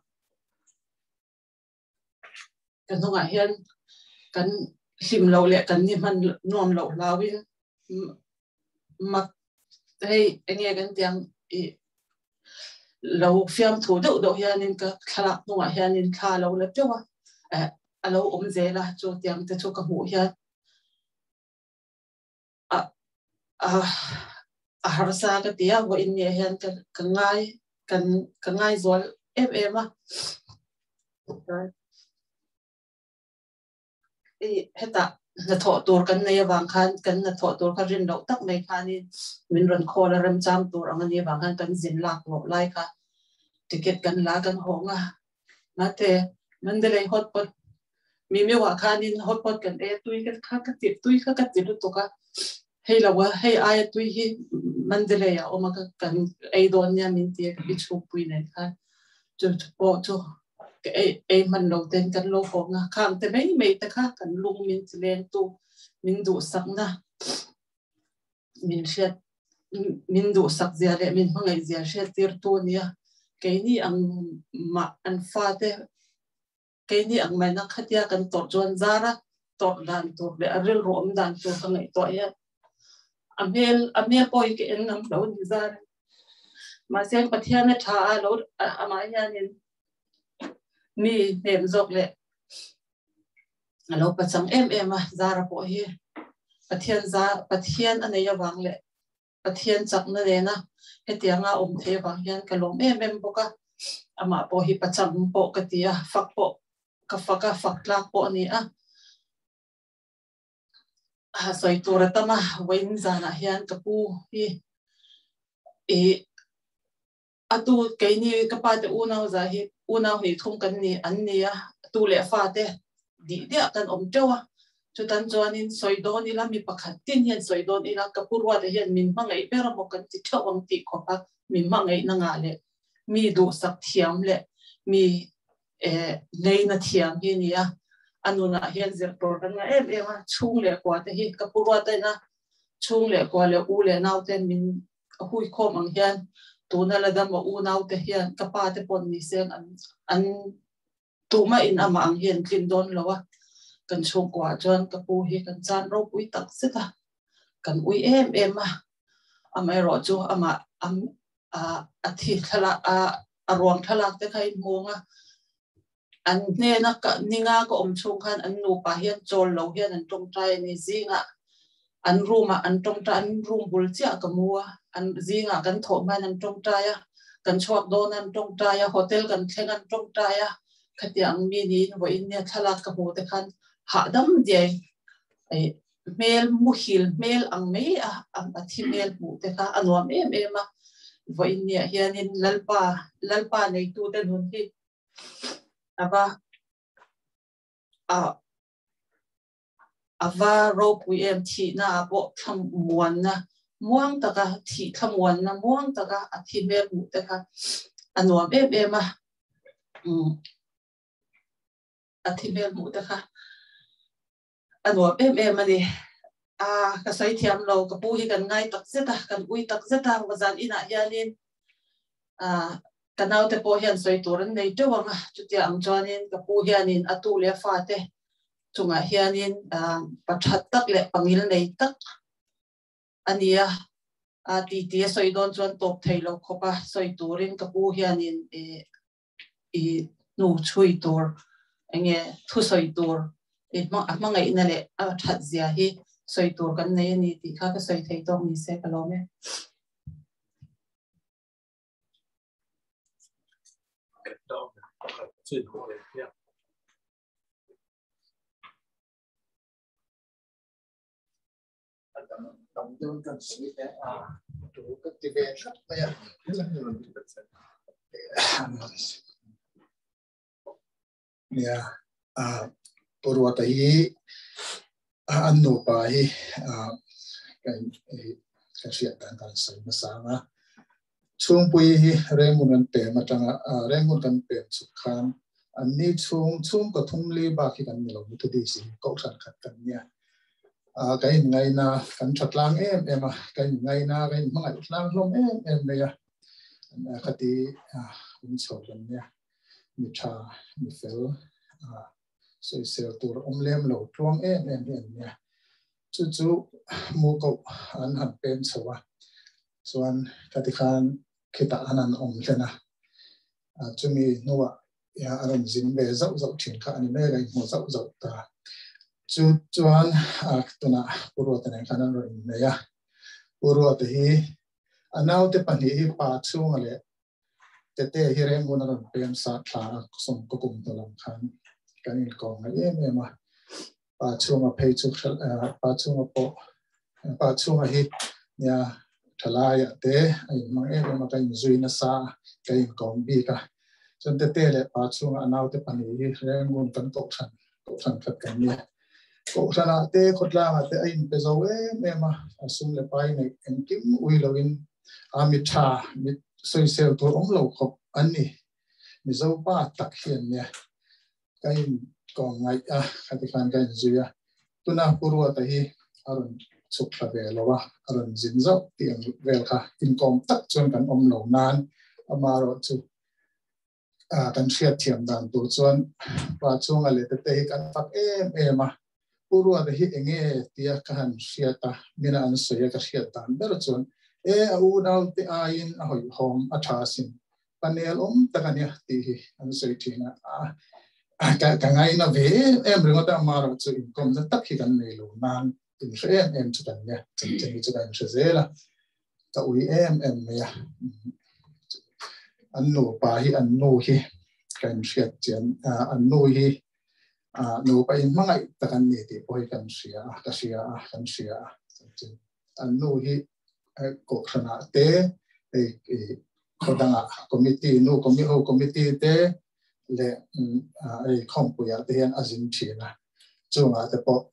ka hnungah hian kan hlim loh leh kan ni hman nuam loh hlauin mak hei enge kan tiang i lo fiamthu deuh deuh hianin ka thlalak hnungah hianin thla lo la teuh a, a lo awm zel a, chu tiang te chu ka hmuh hian a a a harsa ka ti a vawiin ni ah hian ka ka ngai kan ka ngai zual em em a i hetah hnathawh tur kan nei avang khan kan hnathawh tur kha rin loh tak mai khanin min rawn call a remchang tur ang a nih avang khan kan zin lak lawh lai kha ticket kan la kan hawng a Mate, Mandalay hotpot mi meuh ah khanin hotpot kan ei a, tui ka kha ka ti tui kha ka ti lutuk a, hei lo a hei aia tui hi Mandalay ah awm a ka kan ei dawn nia min ti a ka pi chhungpui nen khan chu chu pawh chu ka ei ei hman lo ten kan lo hawng a, khang te mai mai te kha kan lung min ti leng tu min duhsak na min hriat min duhsak zia leh min hmangaih zia hriat tir tu a nia. Keini ang mah an fate keini ang mai na khatia kan tawrh chuan zara tawrh dan tur leh a rilru awm dan tur ka ngaihtuah hian a hmel a hmel pawh hi ka en ngam lo a ni zar. Mahse Pathian a tha a lo amah hianin mi hnem zawk leh a lo pachang em em a, Zara pawh hi Pathian za Pathian a nei avang leh Pathian chakna nena hetianga awm thei avang hian ka lawm em em bawk a, amah pawh hi pachang pawh ka ti a, fak pawh ka fak a, fak tlak pawh a ni a. A sawi tur a tam a, vawiin zanah hian ka pu hi i A tu keini ka pa te unau zah hi unau hnih thum kan ni an ni a, tu leh fa te dih diah kan awm teuh a, chutan chuanin sawi dawn ila mi pakhat tin hian sawi dawn ila ka pu Ruata hian min hmangaih ber a maw kan ti theuh ang tih khawp a min hmangaihna ngah leh mi duhsak thiam leh mi neina thiam hi a ni a, a nunah hian zir tur kan ngah em em a, chhung leh kua te hi ka pu Ruata ina chhung leh kua leh u leh nau ten min a hui khawm ang hian tuna la dam a unau te hian ka pa te pawh ni seng an an tuhmah in amah ang hi an tlin dawn lo a, kan chhungkuah chuan ka pu hi kan chan ropui tak zet a, kan ui em em a, amaherawh chu amah a thi thlalak a a ruang thlalak te kha in hmung a, an hnena ka ninga ka awm chhung khan an nupa hian chawl lo hian an tawngtai a ni zingah an room ah an tawngtai an room bul chiah ka mu a an zingah kan thawh hmain an tawngtai a kan chhuak dawn an tawngtai a hotel kan thleng an tawngtai a khatiang mi niin vawiin nia thlalak ka hmuh te khan hahdam diai hmel muhil hmel ang mai a a thi hmel hmuh te kha a nuam em em a vawiin niah hianin Lalpa Lalpa neitute nun hi ava a ava ropui em thihna ah pawh thlamuanna Muang taka thih thlamuanna muang taka a thi hmel hmuh te kha a nuam em em a. Umm a thi hmel hmuh te kha a nuam em em a ni. A ka sawi thiam lo ka pu hi kan ngai tak zet a, kan ui tak zet a, vazan inah hianin a ka naute pawh hian sawi tur an nei teuh ang a, chutia ang chuanin ka pu hianin a tu leh a fate chungah hianin pa that tak leh pangil nei tak a ni a, a titi a sawi dawn chuan tawp thei lo khawp a, sawi turin ka pu hianin i hnu chhui tur enge thu sawi tur i a hmangaihna leh a that zia hi sawi tur kan nei a ni tih kha ka sawi thei tawk ni se ka lawm e. Nia Pu Ruata hi an nupa hi ka hriat dan kan sawi hmasa ang a. Chhungpui hi Rengun an pem atanga Rengun kan pem chhuk khan an ni chhung chhungkaw thum li bak hi kan ni lo Methodist hi Kohhran khat kan nia. Ka in ngaina kan tha tlang em em a, ka in ngaina ka in hmangaih tlang hlawm em em mai a. Khati um chho kan nia. Mi tha mi fel sawisel tur awm lem lo tluang em em hi an nia. Chu chu mu koh an han pem chho a, chuan khati khan khitah an han awm hlen a. Chumi hnuah a rawn zin ve zauh zauh thin kha a ni mai a, inhmu zauh zauh ta. Chu chuan tunah Pu Ruata nen khan an rawn innei a. Pu Ruata hi a naute pahnih hi pa chhunga leh Tete hi Rengun a rawn pem sa thla a, sawm ka kum hnu lam khan kan inkawm ngai em em a. Pa chhunga phei chu pa chhunga pawh pa chhunga hi nia thalaiah te a inhmang em em a, ka inzui nasa a, ka inkawm bik a. Chuan Tete leh pa chhunga a naute pahnih hi Rengun kan kohhran kohhran khat kan nia. Kohhranah te khawtlangah te a inpe zo em em a, a sum leh pai neih engkim ui loin a mi tha mi sawisel tur awm lo khawp an ni. Mizo pa tak hi an nia. Ka in kawm ngaih a, khati khan ka inzui a. Tuna Pu Ruata hi a rawn chhuk thla ve lo a, a rawn zin zauh tih ang vel kha inkawm tak chuan kan awm lo nan amaherawh chu kan hriatthiam dan tur chuan pa chhunga leh te hi kan fak em em a. Pu Ruata hi enge tia ka han hriat a, mina an sawi a ka hriat dan ber chuan e a unaute aiin a hawihhawm a tha asin, panel awm tak a nia tih hi an sawi thin a. Ka ngaina ve em em ringawt a, amaherawh chu inkawmna tak hi kan nei lo nan inhre em em chu kan nia, chanchin hi chu ka inhre zel a. Ka ui em em mai a, an nupa hi an nu hi ka inhriat chian, an nu hi nupa in hmangaih tak an ni tih pawh hi kan hria a, ka hria a, kan hria a. An nu hi kohhranah te, hei khaw dangah committee, nu ho committee te leh hei khawmpuiah te hian a zin thin a, chungah te pawh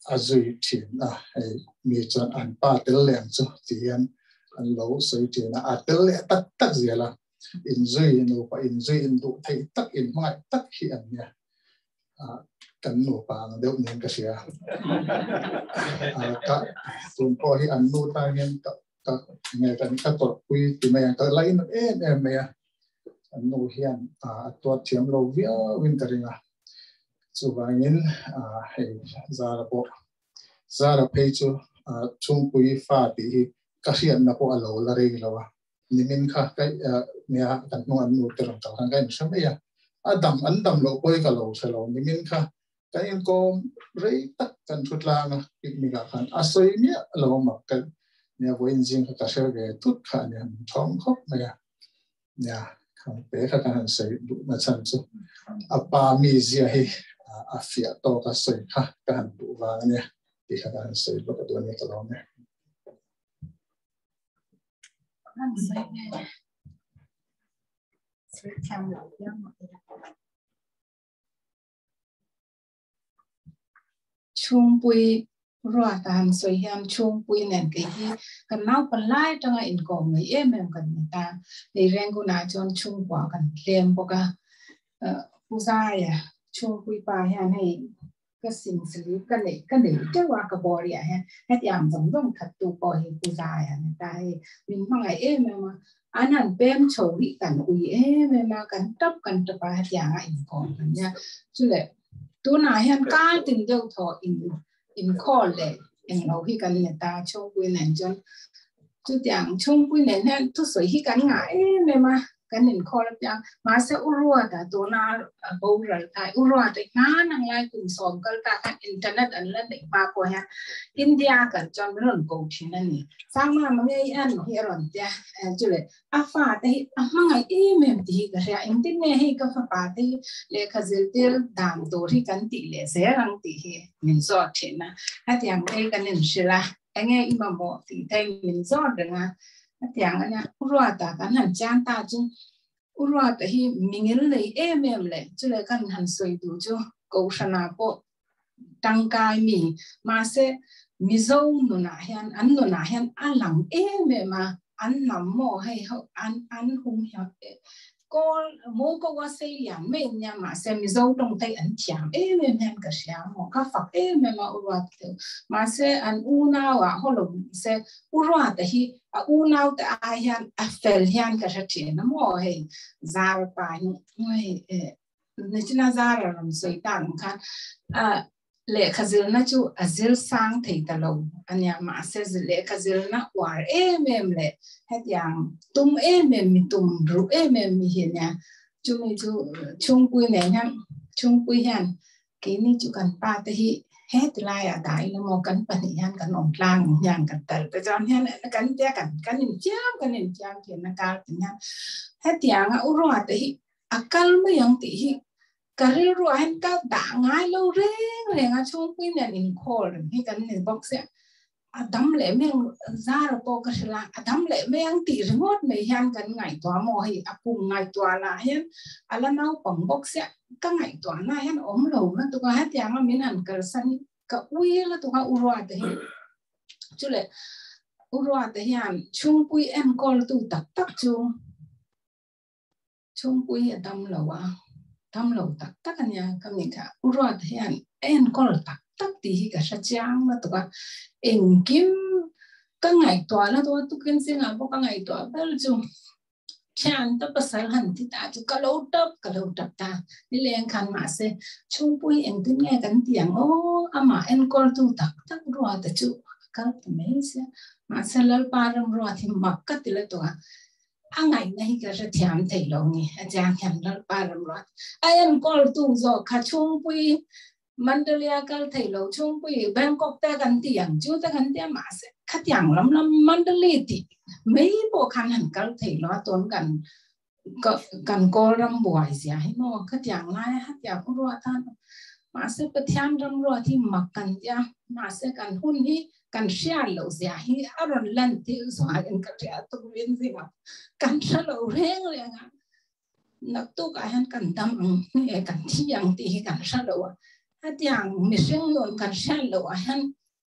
a zui thin a, hei mi chuan an pa tel leh ang chu ti hian an lo sawi thin a, a tel leh tak tak zel a, inzui nupa inzui induh theih tak inhmangaih tak hi an nia, kan nupa ang deuh niin ka hria. Ka tun pawh hi an nu tan hian ka ka nge kan ka tawrhpui ti mai ang ka lainat em em mai a, an nu hian a tuar thiam lo viauin ka ring a. Chuvangin hei Zara pawh Zara phei chu chhungpui fa tih hi ka hriatna pawh a lo la rei lo a, nimin kha ka nia kan hnung an nu te rawn kal khan ka inhre mai a, a dam an dam loh pawh hi ka lo hre lo, nimin kha kan inkawm rei tak kan thu tlang a picnic ah khan a sawi miah lo a mak ka nia vawiin zing kha ka hre ve thut kha a nia min thawng khawp mai a. Nia, khang te kha kan han sawi duh na chhan chu a pa mi zia hi a fiah tawk a sawi kha ka han duh vang a nia tih kha ka han sawi lawk a duh a ni ka lawm e. Han sawi ve. Sawi thiam lo viau mah ila. Chhungpui. Ruata han sawi hian chhungpui nen kei hi kan naupan lai atanga inkawm ngei em em kan ni ta. Hei Rengunah chuan chhungkua kan tlem bawk a, Pu Zaia chhungpui pa hian hei ka singsalip ka neih ka nei teuh a ka bawriah hian hetiang zawng zawng thattu pawh hi Pu Zaia ni ta hei min hmangaih em em a, an han pem chho hi kan ui em em a, kan tap kan tap a hetianga inkawm kan nia. Chuleh tunah hian kar tin deuh thaw in inkhawl leh englo hi kan ni ta chhungpui nen chuan chutiang chhungpui nen hian thusawi hi kan ngah em em a kan inkhawl apiang mahse u Ruata tuna boral ta u Ruata hman ang lai kum sawm kal ta khan internet an la neih hma pawh hian India kal chuan min rawn ko thin a ni Sangma mange i an hi a rawn tia chuleh A fate hi a hmangaih em em tih hi ka hria. Engtin nge hei ka fapa te hi lehkha zirtir dan tur hi kan tih leh zel ang tih hi min zawt thin a. Hetiang te hi kan inhrilh a, enge i mamawh tih te hi min zawt reng a. Hetiang a nia, U Ruata kan han chian ta chu U Ruata hi mingil nei em em leh chuleh kan han sawi duh chu Kohhranah pawh tangkai mi mahse Mizo nunah hian an nunah hian a lang em em a, an hnam maw hei ho an an hum hian kawl maw ko a sei lian mai an nia mahse Mizo tawng te an thiam em em hian ka hria maw ka fak em em a U Ruata te mahse an unau ah haw lo se U Ruata hi a unau te ai hian a fel hian ka hre thin a maw hei Zarpa hi hei Nichina zara rawn sawi tak ang khan lehkha zirna chu a zir sang thei ta lo a nia, mahse lehkha zirna uar em em leh hetiang tum em em mi tum ruh em em mi hi a nia. Chumi chu chhungpui nen hian chhungpui hian keini chu kan pa te hi heti laiah dah ila maw kan pahnih hian kan awm tlang ang hian kan tal te chuan hian kan tia kan kan infiam kan infiam thin a kar tin hian hetianga u Ruata hi A kal mai ang tih hi ka rilruah hian ka dah ngai lo reng reng a, chhungpui nen inkhawl reng hi kan ni bawk sia. A dam leh mai ang Zara pawh ka hrilh a, a dam leh mai ang tih ringawt mai hian kan ngaihtuah maw hei a kum ngaihtuah lah hian a la naupang bawk sia, ka ngaihtuahna hian awm lo lutuk a, hetianga min han kalsan hi ka ui lutuk a u Ruata hi. Chuleh u Ruata hian chhungpui enkawltu tak tak chu Chhungpui hi a dam lo a, dam lo tak tak a nia ka mi kha U Ruat hian a enkawl tak tak tih hi ka hre chiang lutuk a, engkim ka ngaihtuah la dawn tukin zingah pawh ka ngaihtuah ber chu thian ta pasal han ti ta chu ka lo tap ka lo tap ta nileng khan mahse chhungpui engtin nge kan ti ang aw amah enkawl tu tak tak Ruata chu a kal ta mai sia mahse Lalpa Ramruat hi mak ka ti lutuk a. A ngaihna hi ka hrethiam thei lo ni, a chiang hian Lalpa Ramruat a enkawl tu zawk kha chhungpui Mandalia kal thei lo chhungpui Bangkok te kan ti ang chu te kan tia mahse khatiang lam lam Mandali tih mai pawh khan han kal thei lo a tun kan kan kawl ram buai zia hi maw khatiang lai a hetiang u ruat a mahse Pathian ram ruat hi mak kan tia mahse kan hun hi kan hriat loh zia hi a rawn lan tir zualin ka hria turin zingah kan hre lo reng reng a naktukah hian kan dam ang nge kan thi ang tih hi kan hre lo a hetiang mihring nun kan hriat loh ah hian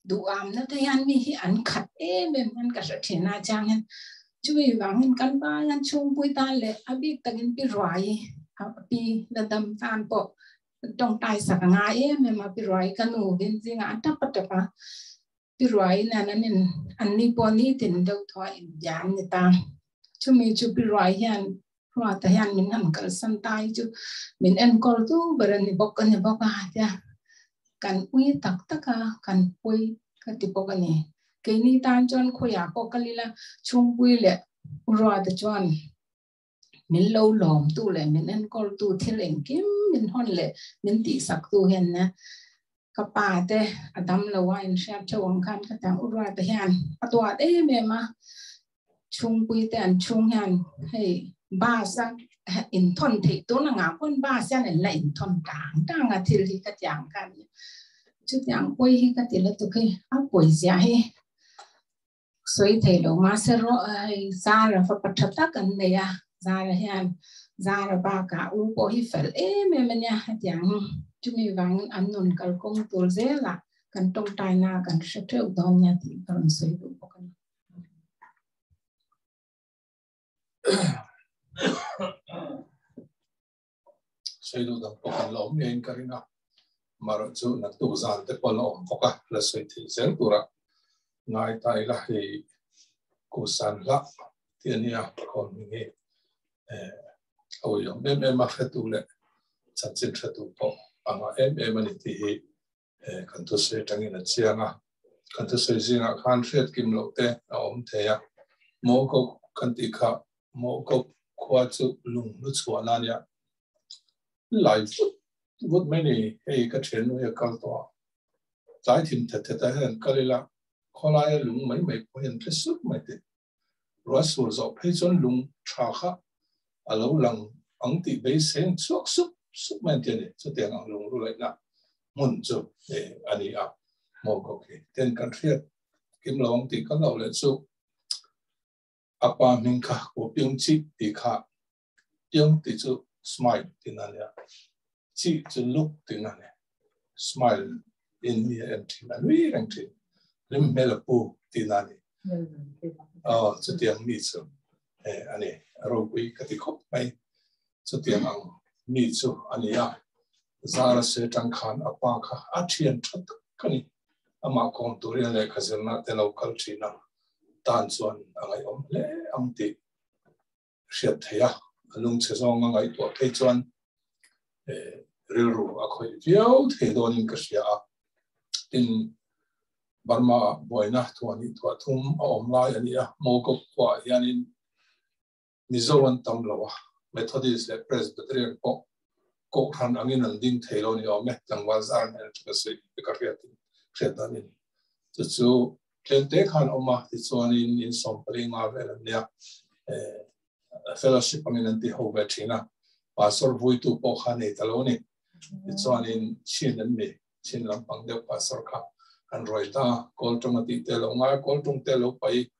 duhamna te hian mi hi an khat em em hian ka hre thin a chiang hian chui vangin kan pa hian chhungpui tan leh a bik takin pi ruai pi la dam tan pawh tawngtai sak a ngai em em a, Pi Ruai ka nu vin zingah a tap a tap a, Pi Ruai nen an in an ni pawh nitin deuh thaw a inbia an ni ta. Chumi chu Pi Ruai hian Ruata hian min han kalsan ta hi chu min enkawl tu ber a ni bawk a ni bawk a tia kan ui tak tak a, kan pui ka ti bawk a ni. Keini tan chuan khawiah pawh kal ila chhungpui leh U Ruata chuan min lo lawm tu leh min enkawl tu thil engkim min hawn leh min tihsak tu hian nia ka pa te a dam lo a inhriat theuh ang khan ka tiang u Ruata hian a duat em em a chhungpui te an chhung hian hei bus a inthawn theih tun anga pawn bus hian an la inthawn tang tang a thil hi ka tiang khan chutiang pawi hi ka ti lutuk hi a pawizia hi Sawi thei lo mahse rawh hei Zara fapa tha tak an nei a, Zara hian Zara bakah u pawh hi fel em em a nia hetiang chumi vangin an nun kalkawng tur zelah Kan tawngtaina kan hre theuh dawn nia tih ka rawn sawi duh bawk a ni. Sawi duh dang pawh kan la awm ngeiin ka ring a, amaherawh chu naktuk zan te pawh la awm bawk a, la sawi theih zel tura ngai ta ila hei Kusan hlah tih a nia khawn hming hi a uiawm em em a, hretu leh chanchin hretu pawh a ngah em em a ni tih hi kan thusawi atangin a chiang a, kan thusawi zingah khan hriat kim loh te a awm thei a, Mawkawk kan tih kha Mawkawk khua chu lung hlu chhuah na nia lai vut vut mai ni, hei ka thiannu hi a kal tawh a, tlai thim thet thet ah hian kal ila khawlaia lung mai mai pawh hian tle sup mai te, ruah sur zawh phei chuan lung tha kha a lo lang ang tih beisei an chhuak sup sup mai an ti a ni. Chutiang ang lung rulaihna hmun chu a ni a, Mawkawk hi ten kan hriat kim lo ang tih kan lo leh chu a pa hming kha Ku Piung Chi tih kha Piung tih chu smile tihna a nia, Chi chu look tihna a ni. Smile in mi a en thin, a nui reng thin, hlim hmel a pu tihna a ni. Aw, chutiang mi chu a ni, a ropui ka ti khawp mai. Chutiang ang mi chu a ni a, Zara se tang khan a pa kha a thian tha tak a ni. Amah kawm turin lehkha zirna te lo kal thin a, tan chuan a ngaihawm hle ang tih hriat theih a, a lungchhe zawng a ngaihtuah phei chuan rilru a khawih viau thei dawnin ka hria a. Tin, Burma ah buaina thuahnih thuah thum a awm lai a ni a, Mawkawk khuaah hianin Mizo an tam lo a, Methodist leh Presbyterian pawh Kohhran angin an ding thei lo ni awm e, tlangval zar hmel chu ka sawi ka hriatin hriat danin. Chu chu tlem te khan awm a, tichuanin in sawmpali nga vel an nia, fellowship angin an ti ho ve thin a, pastor vuitu pawh kha nei ta lo ni. Tichuanin chin an ni, chin lampang deuh pastor kha an ruai ta, kawl tawng a tih te lo ngai, kawl tawng te lo pai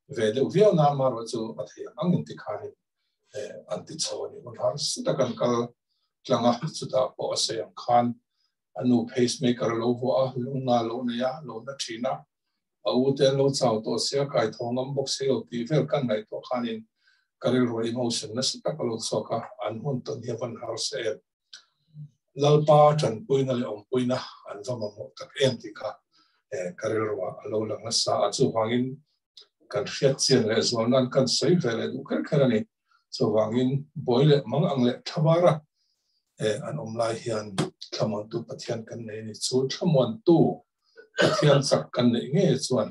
ve deuh viau na amaherawh chu a thei ang angin tikhanin an ti chho a ni. Hun harsa tak an kal tlang a, chutah pawh a sawi ang khan a nu pacemaker a lo vuah a, lung a lo nei a, lo na thin a, a u te an lo chau tawh sia, kai tho ngam bawk si lo tih vel kan ngaihtuah khanin ka rilru emotion nasa tak a lo chhuak a, an hun tawn hi a van harsa em. Lalpa tanpuina leh awmpuina an va mamawh tak em tih kha ka rilruah a lo lang nasa a, chuvangin kan hriat chian leh zual nan kan sawi ve leh duh kher kher a ni. Chuvangin buai leh mang ang leh thabara an awm lai hian thlamuantu Pathian kan nei a ni. Chu thlamuantu Pathian chak kan neih ngei chuan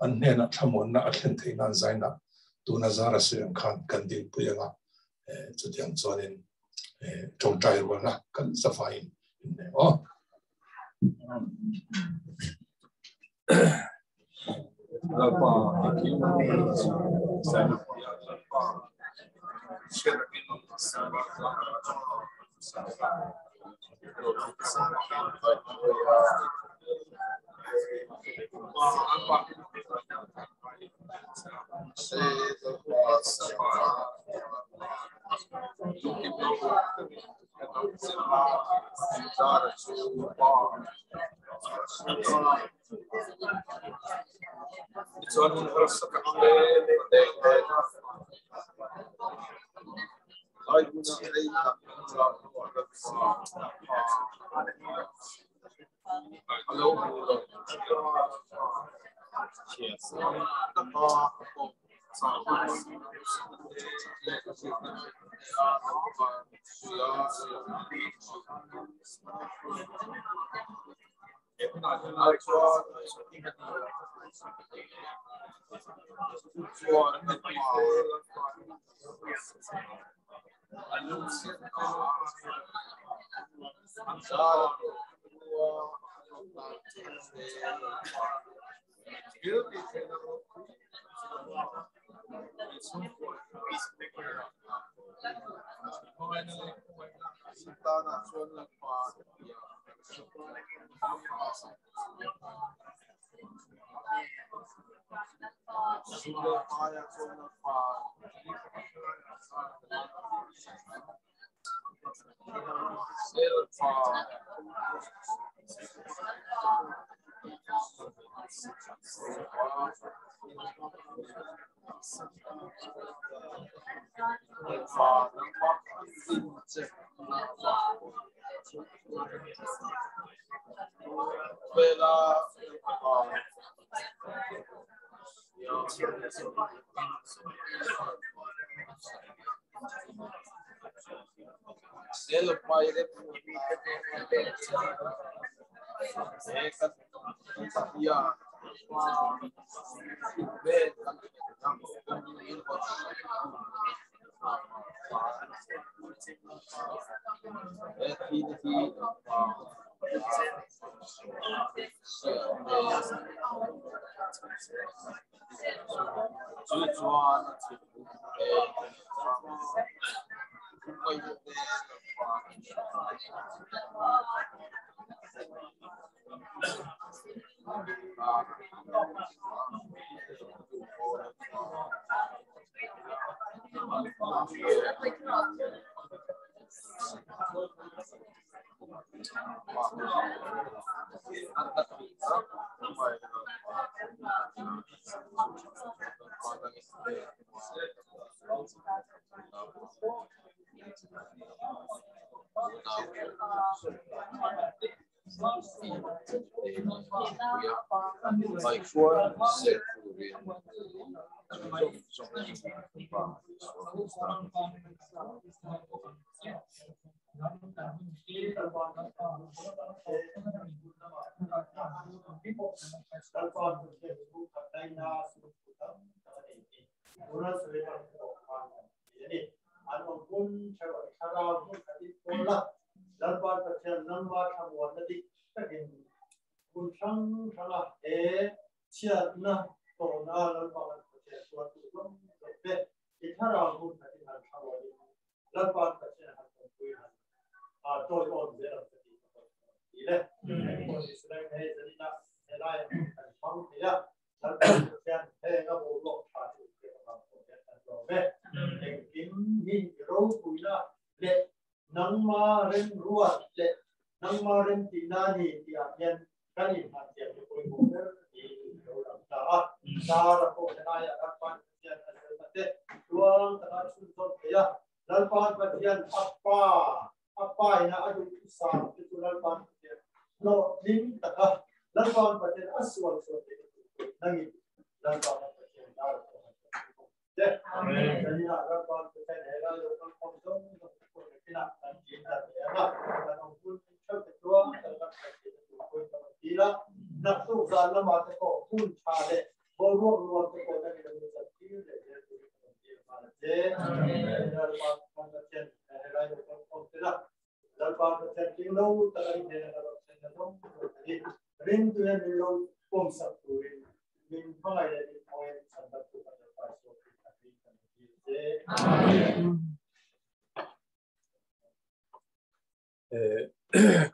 an hnenah thlamuanna a thlen theih nan zaina tuna zara sawi ang khan kan dilpui ang a, chutiang chuanin tawngtai rualna kan zafaiin inneih aw. Lalpa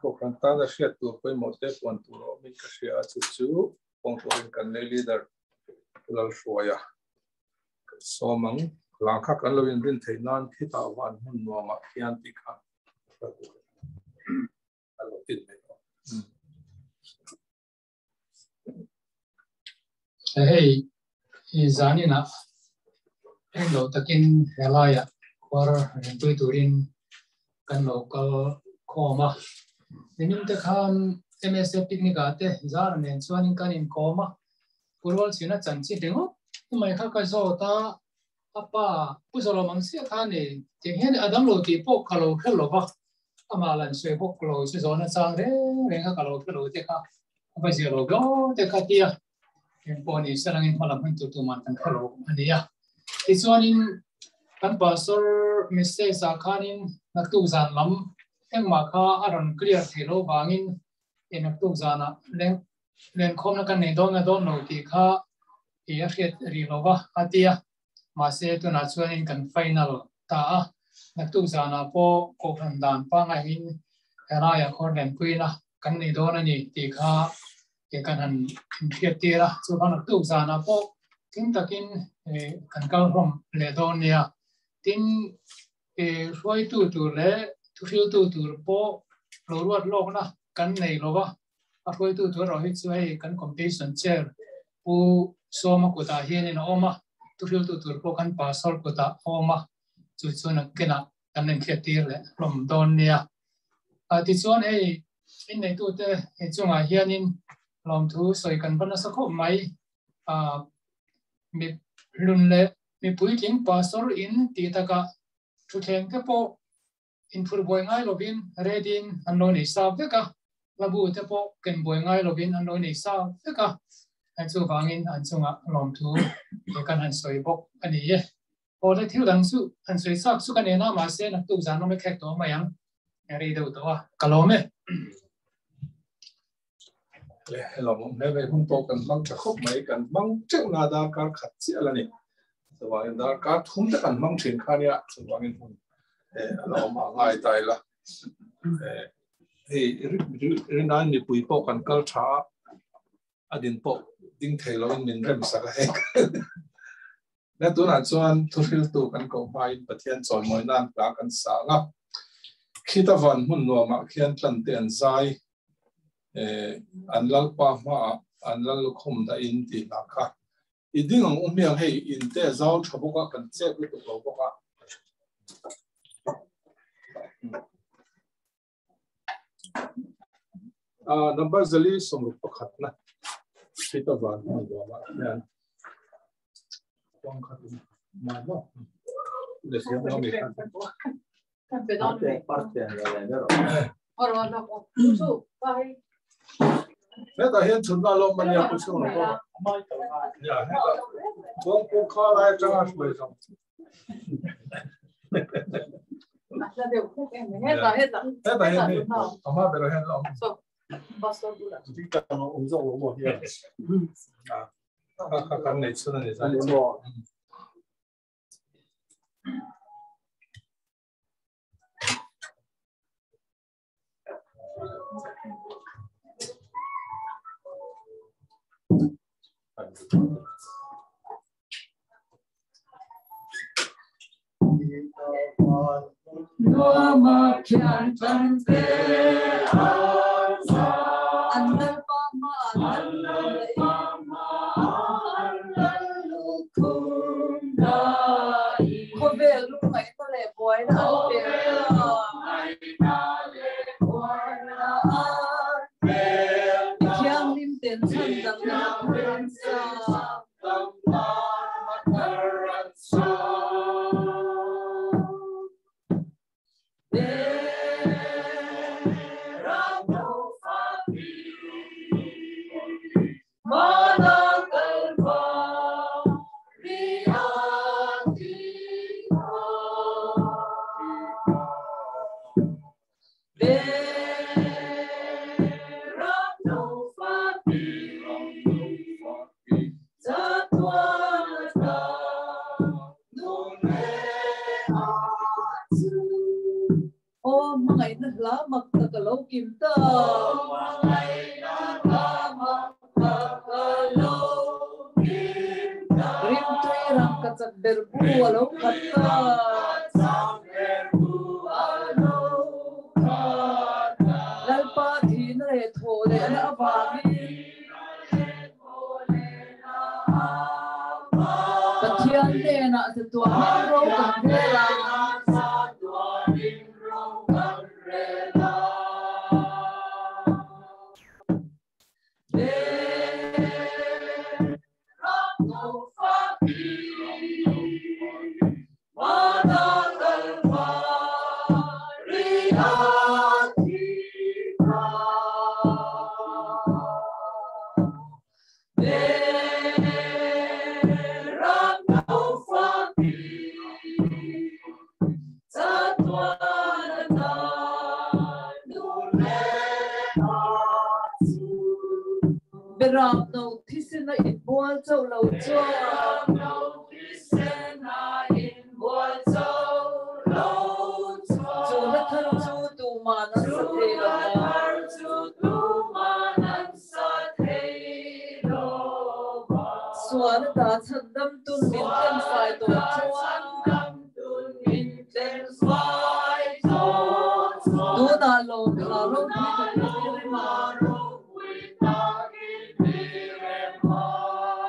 Ko kan ta na hriat tur pawimawh te puan tur awmin ka hria a chu chu pawng turin kan lei leader lal hruaia sawmang lang kha kan lo in rin thei nan khita wan hun nuama khian ti kha alo tin mai Hei i zanina eng lo takin helaya kwar rentui turin kan local khoma ninim te khan MSF picnic ate zar nen chuanin kan in koma purwal china chanchi dengo mai kha ka zo ta apa puzolo mang sia kha ne tiang hian adam lo ti pok khalo khelo ba ama lan sui bok lo chu zo na chang re reng kha kalo khelo te kha ba zia lo go te kha tia em po ni sarangin phalam hun tu tu man tan khalo ania ti chuanin kan pastor Mrs. Khanin naktu zan lam eng ma kha aron clear thelo wangin e naktu zana leng len khom na kan nei don na don no ti kha e a hriat ri lova atia ma se tu na chuanin kan final ta a naktu zana po ko khan dan pa ngai in heraya khor len puina kan nei don ani ti kha ke kan han hriat tira chu kan naktu zana po tin takin kan kal rom le don nia tin e hruai tu tu le thu thil tu tur po lo ruat lok na kan nei lova a hruai tu tu ro hi chu hei kan competition chair pu Pu Sawma kutah hianin a awm a, thuhriltu tur pawh kan Pastor kutah a awm a, chu chu nakinah kan inhriat tir leh hlawm dawn nia. Tichuan hei inneitute hei chungah hianin lawmthu sawi kan va nasa khawp mai. Mi hlun leh mi puitling Pastor in tih takah thutthleng te pawh inphur buai ngai lovin ready-in an lo nei sa vek a, hlabu te pawh ken buai ngai lovin an lo nei sa vek a, chuvangin an chungah lawmthu he kan han sawi bawk a ni e. Aw le thil dang chu han sawi chak chu ka nen a, mahse naktuk zan awm e thlek tawh mai ang, rei deuh tawh a, ka lawm e. Le lawmawm hle mai, hun pawh kan hmang tha khawp mai, kan hmang teuh na darkar khat chiah la ni. Chuvangin darkar thum te kan hmang thin kha nia, chuvangin hun a la awm a ngai ta ila. Hei rinai mipui pawh kan kal tha a, a din pawh ding thei loin min rem sak a heng. Na tunah chuan thuhriltu kan koh hmain Pathian chawimawi nan hla kan sang a. Khita van hmun nuamah khian tlante an zai, an lalpa hmaah an lal lukhum dahin tih hla kha i ding ang u hmiang hei in te a zau tha bawk a, kan chep lutuk lo bawk a. Number zali sawmruk pakhat na khita van hmun nuamah khian kawng khat in mai maw le siam lo mi khan Hetah hian chhunna lawm mania pu chhung lo pawh ya hetah kawng pawh kha lai atanga hruai zawng hetah hian hei ama berah hian a awm kha kan nei chhun a ni zan Nuama khian tan te an lalpa ma an lalpa ma an lalukhum dai khawvel lungngaihna leh buaina an pel ta thianghlim ten chhan damna an sa. Aw hmangaihna hla mak tak a lo kim ta. Rimtui rangka chak ber bu a lo khat ta. Lalpa thihna leh thawh lehna avangin. Pathian hnenah chatuanin ro kan rel a. Beram no thisena inbual chauh lo chuan. Chu hla thar chu tuman an sa thei lo va. Sual a ta chhan dam tun min tlem fai tawh chuan. Tunah lawm thla ropui takin i rem a.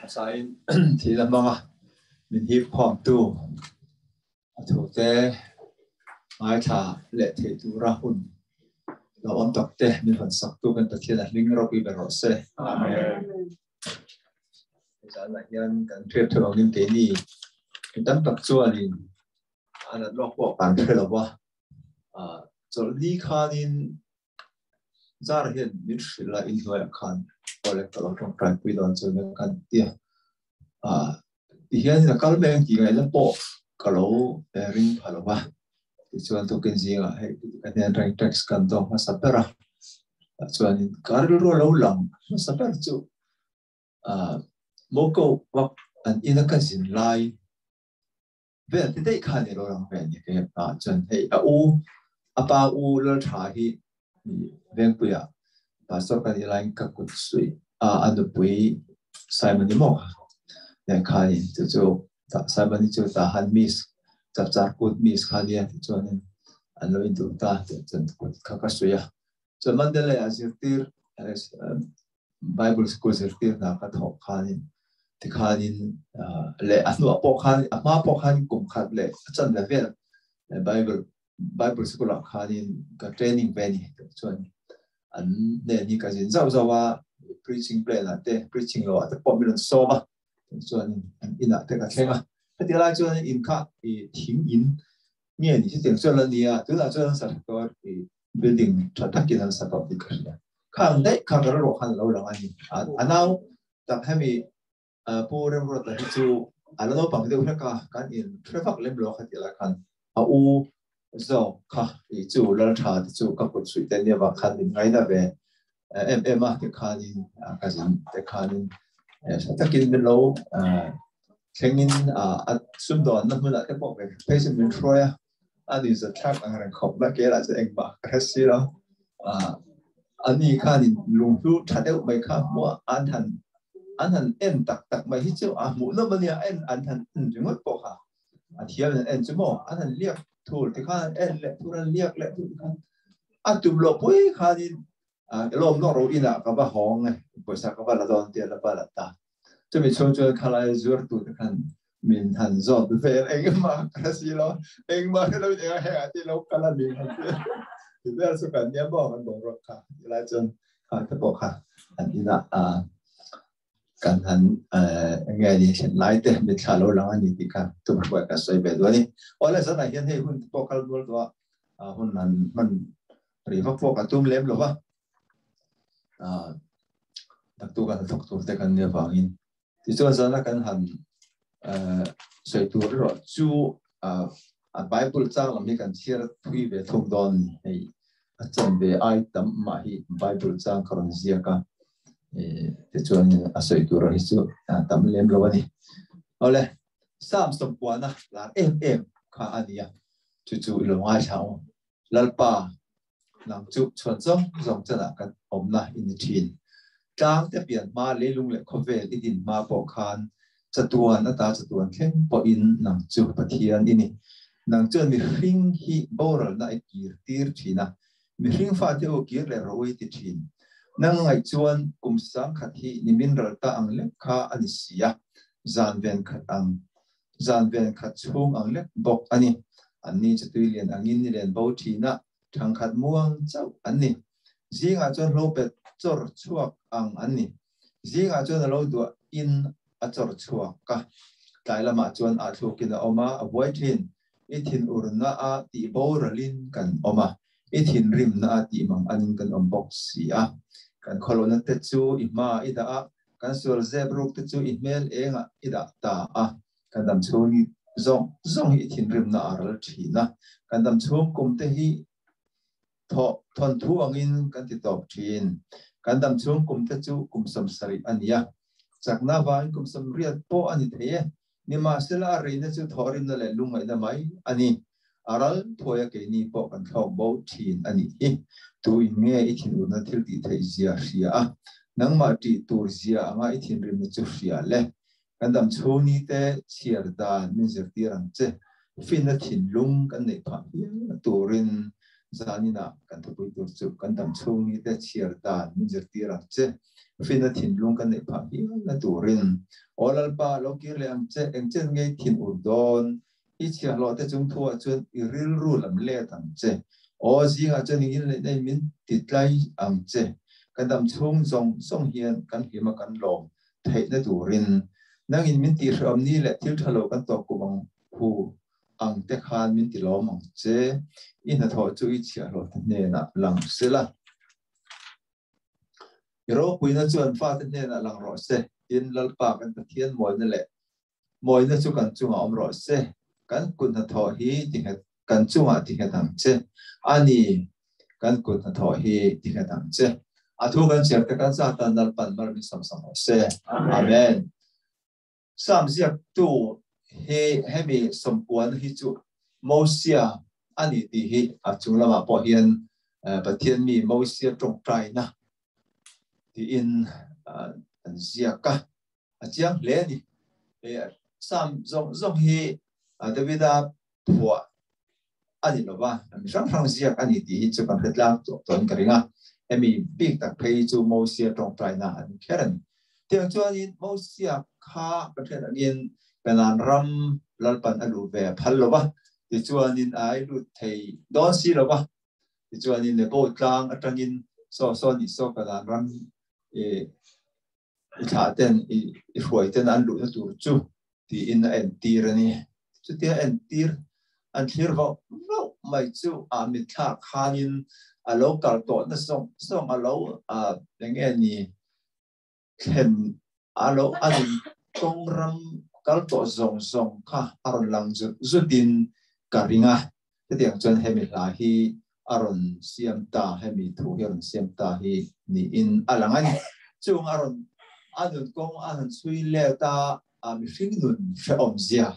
Sain thi la manga min hip khom tu a thu te ngai tha le thei tu ra hun lo om tak te min hon sak tu kan Pathian a hling ro pi ber ro se. Amen. Zan la hian kan thep theu angin ke ni tam tak chuan in anat lok pawh kan hre lo wa a chol ni khanin zar hian min hrila in hnuai khan ole ka lo tong trai pui don chu kan tia a ti hian na kal meng ti ngai la pawh ka lo ring pha lo wa ti chuan to ken zinga hei kan hian rank tax kan dong ma sapera chuan in karil ro lo lang ma saper chu a moko wak an ina ka zin lai vel ti dei khan ni lo lang ve ni ke a chuan hei a u apa u lal tha hi veng puya pastor kan ilain ka kut sui a anu pui Simon ni mo ne khan in chu chu Simon ni chu ta han miss chap char kut miss khan ni chuan in an lo in du ta chuan kut kha ka suya chuan Mandela a zirtir Bible school zirtir na ka thok khan in ti khan in le a hnu a pawh khan a hma pawh khan kum khat le a chan ve vel Bible school ah khanin ka training ve ni chuan an ne ni ka zin zau zau a preaching plan ah te preaching lo ah te pawh min rawn sawm a chuan an inah te ka thleng a heti lai chuan in kha i thing in nge ni chutiang chuan la nia tunah chuan an sa tawh i building tha takin an sa tawh tih ka hria khang daih kha ka rawh khan lo lang a ni a nau tak hemi pu Remruata hi chu a la naupang deuh hlek a kan in hre vak lem lo kha ti lai khan a u zawk kha i chu lal tha te chu ka kut suih te nia vang khan min ngaina ve em em a ti khanin ka zin te khanin tha takin min lo thlengin a sumdawn na hmunah te pawh ve phei chu min hruai a ani za thlak ang reng khawp na ke lah chu engmah ka hre si lo ani khanin lunghlu tha deuh mai kha hmuah an han an han en tak tak mai hi chu a hmuh nawm ania en an han en ringawt pawh kha a thiam an en chu maw an han liak thur ti khan en leh thur an liak leh thur ti khan a tum lo pui khanin lawm nawk ro inah ka va hawng e pawisa ka va la dawn tia la va la ta chumi chhung chuan khalai zuar tu te khan min han zawt vel engmah ka hre si lo engmah hre lo in enga hengah te lo kal a min han ti ti vel chu kan nia maw kan boruak kha ti lai chuan kha te pawh kha an inah kan han nge ni thlen lai te mitthla lo lang a ni tih kha tumhruai ka sawi ve duh a ni. Awle zanah hian hei hun te pawh kal mual tawh a hun han hman rih vak pawh ka tum lem lo va. Daktu kan thawk tur te kan nia vangin. Tichuan zana kan han sawi tur erawh chu a Bible chang lam hi kan chhiar thui ve thung dawn ni. Hei a chan ve ai tam mah hi Bible chang ka rawn ziak a. Tichuan a sawi tur hi chu tam lem lo a ni. Awle, Psalm 90 lar em em kha a ni a. Chu chu i lo ngaithla ang u. Lalpa, nang chu chhuan zawng zawng chanah kan awmna i ni thin. Tlang te pian hma leilung leh khawvel i din hma pawh khan chatuan ata chatuan thleng pawhin nang chu Pathian i ni. Nang chuan mihring hi boralna i kir tir thin a, mihring fate u kir leh rawh u i ti thin. Nang ngaih chuan kum sangkhat hi nimin ral ta ang lek kha a ni si a, zan ven khat ang zan ven khat chhung ang lek bawk a ni. Anni chu tui lian angin ni len bo thin a, thangkhat muang chauh an ni. Zingah chuan hlo pet chawr chhuak ang an ni. Zingah chuan a lo duah in a chawr chhuak a, tlai lamah chuan a thlukin a awm a, a buai thin. I thin urna a tih boralin kan awm a, i thinrimna a tih mang anin kan awm bawk si a. Kan khawlohna te chu i hma i dah a. Kan sual zep ruk te chu i hmel engah i dah ta a. Kan dam chhung ni zawng zawng hi i thinrimna a ral thin a. Kan dam chhung kum te hi thawh thawnthu angin kan ti tawp thin. Kan dam chhung kum te chu kum 70 a ni a. Chakna vangin kum 80 pawh a ni thei e. Nimahsela a reina chu thawhrimna leh lungngaihna mai a ni. A ral thuai a keini pawh kan thlawk bo thin a nih hi. Tu in nge i thinurna thil tih theih zia hria a, nangmah tih tur zia anga i thinrimna chu hria le. Kan dam chhung ni te chhiar dan min zirtir ang che. Finna thinlung kan neih phah hial turin zaninah kan thupui tur chu kan dam chhung ni te chhiar dan min zirtir ang che. Finna thinlung kan neih phah hial na turin. Aw Lalpa, lo kir leh ang che, eng chen ngei thin ur dawn? I chhiahhlawh te chung thuah chuan i rilru lam let ang che. Aw zingah chuan i ngilneih in min ti tlai ang che. Kan dam chhung zawng zawng hian kan hlim a kan lawm theihna turin nangin min tihhrehawm ni leh thil tha lo kan tawk kum ang hu ang te khan min ti lawm ang che. I hnathawh chu i chhiahhlawh te hnenah lang sela. I ropuina chu an fate hnenah lang rawh se. Tin, Lalpa kan Pathian mawina leh mawina chu kan chungah awm rawh se. Kan kut hnathawh hi tinghet kan chungah tinghet ang che. A ni, kan kut hnathawh hi tinghet ang che. A thu kan chhiar te kan zat tan Lalpan mal min sam sam rawh se. Amen. Sam ziaktu hi hemi sawmkuan hi chu Mosia a ni tih hi a chung lamah pawh hian Pathian mi Mosia tawngtaina tiin an ziak a. A chiang hle a ni. Sam zawng zawng hi Davida phuah a ni lo va, mi hrang hrang ziak a ni tih hi chu kan hre tlang tawh tawhin ka ring a. Hemi bik tak phei hi chu Mosia tawngtaina a ni kher a ni. Tiang chuanin Mosia kha kan hriat angin Kanaan ram Lalpan a luh ve a phal lo va, tichuanin a ai lut thei dawn si lo va, tichuanin Nebo tlang atangin saw saw ni saw Kanaan ram i thlah ten i hruai ten an luhna tur chu tiin a entir a ni. Chutia entir an thlir vauh vauh mai chu a mitthlak khanin a lo kal tawhna zawng zawng a lo eng nge ni thlen a lo a nun kawng ram kal tawh zawng zawng kha a rawn lang zut zutin ka ring a. Hetiang chuan hemi hla hi a rawn siam ta, hemi thu hi a rawn siam ta hi niin a lang a ni. Chung a rawn a nun kawng a han chhui let a, a mihring nun hrehawm zia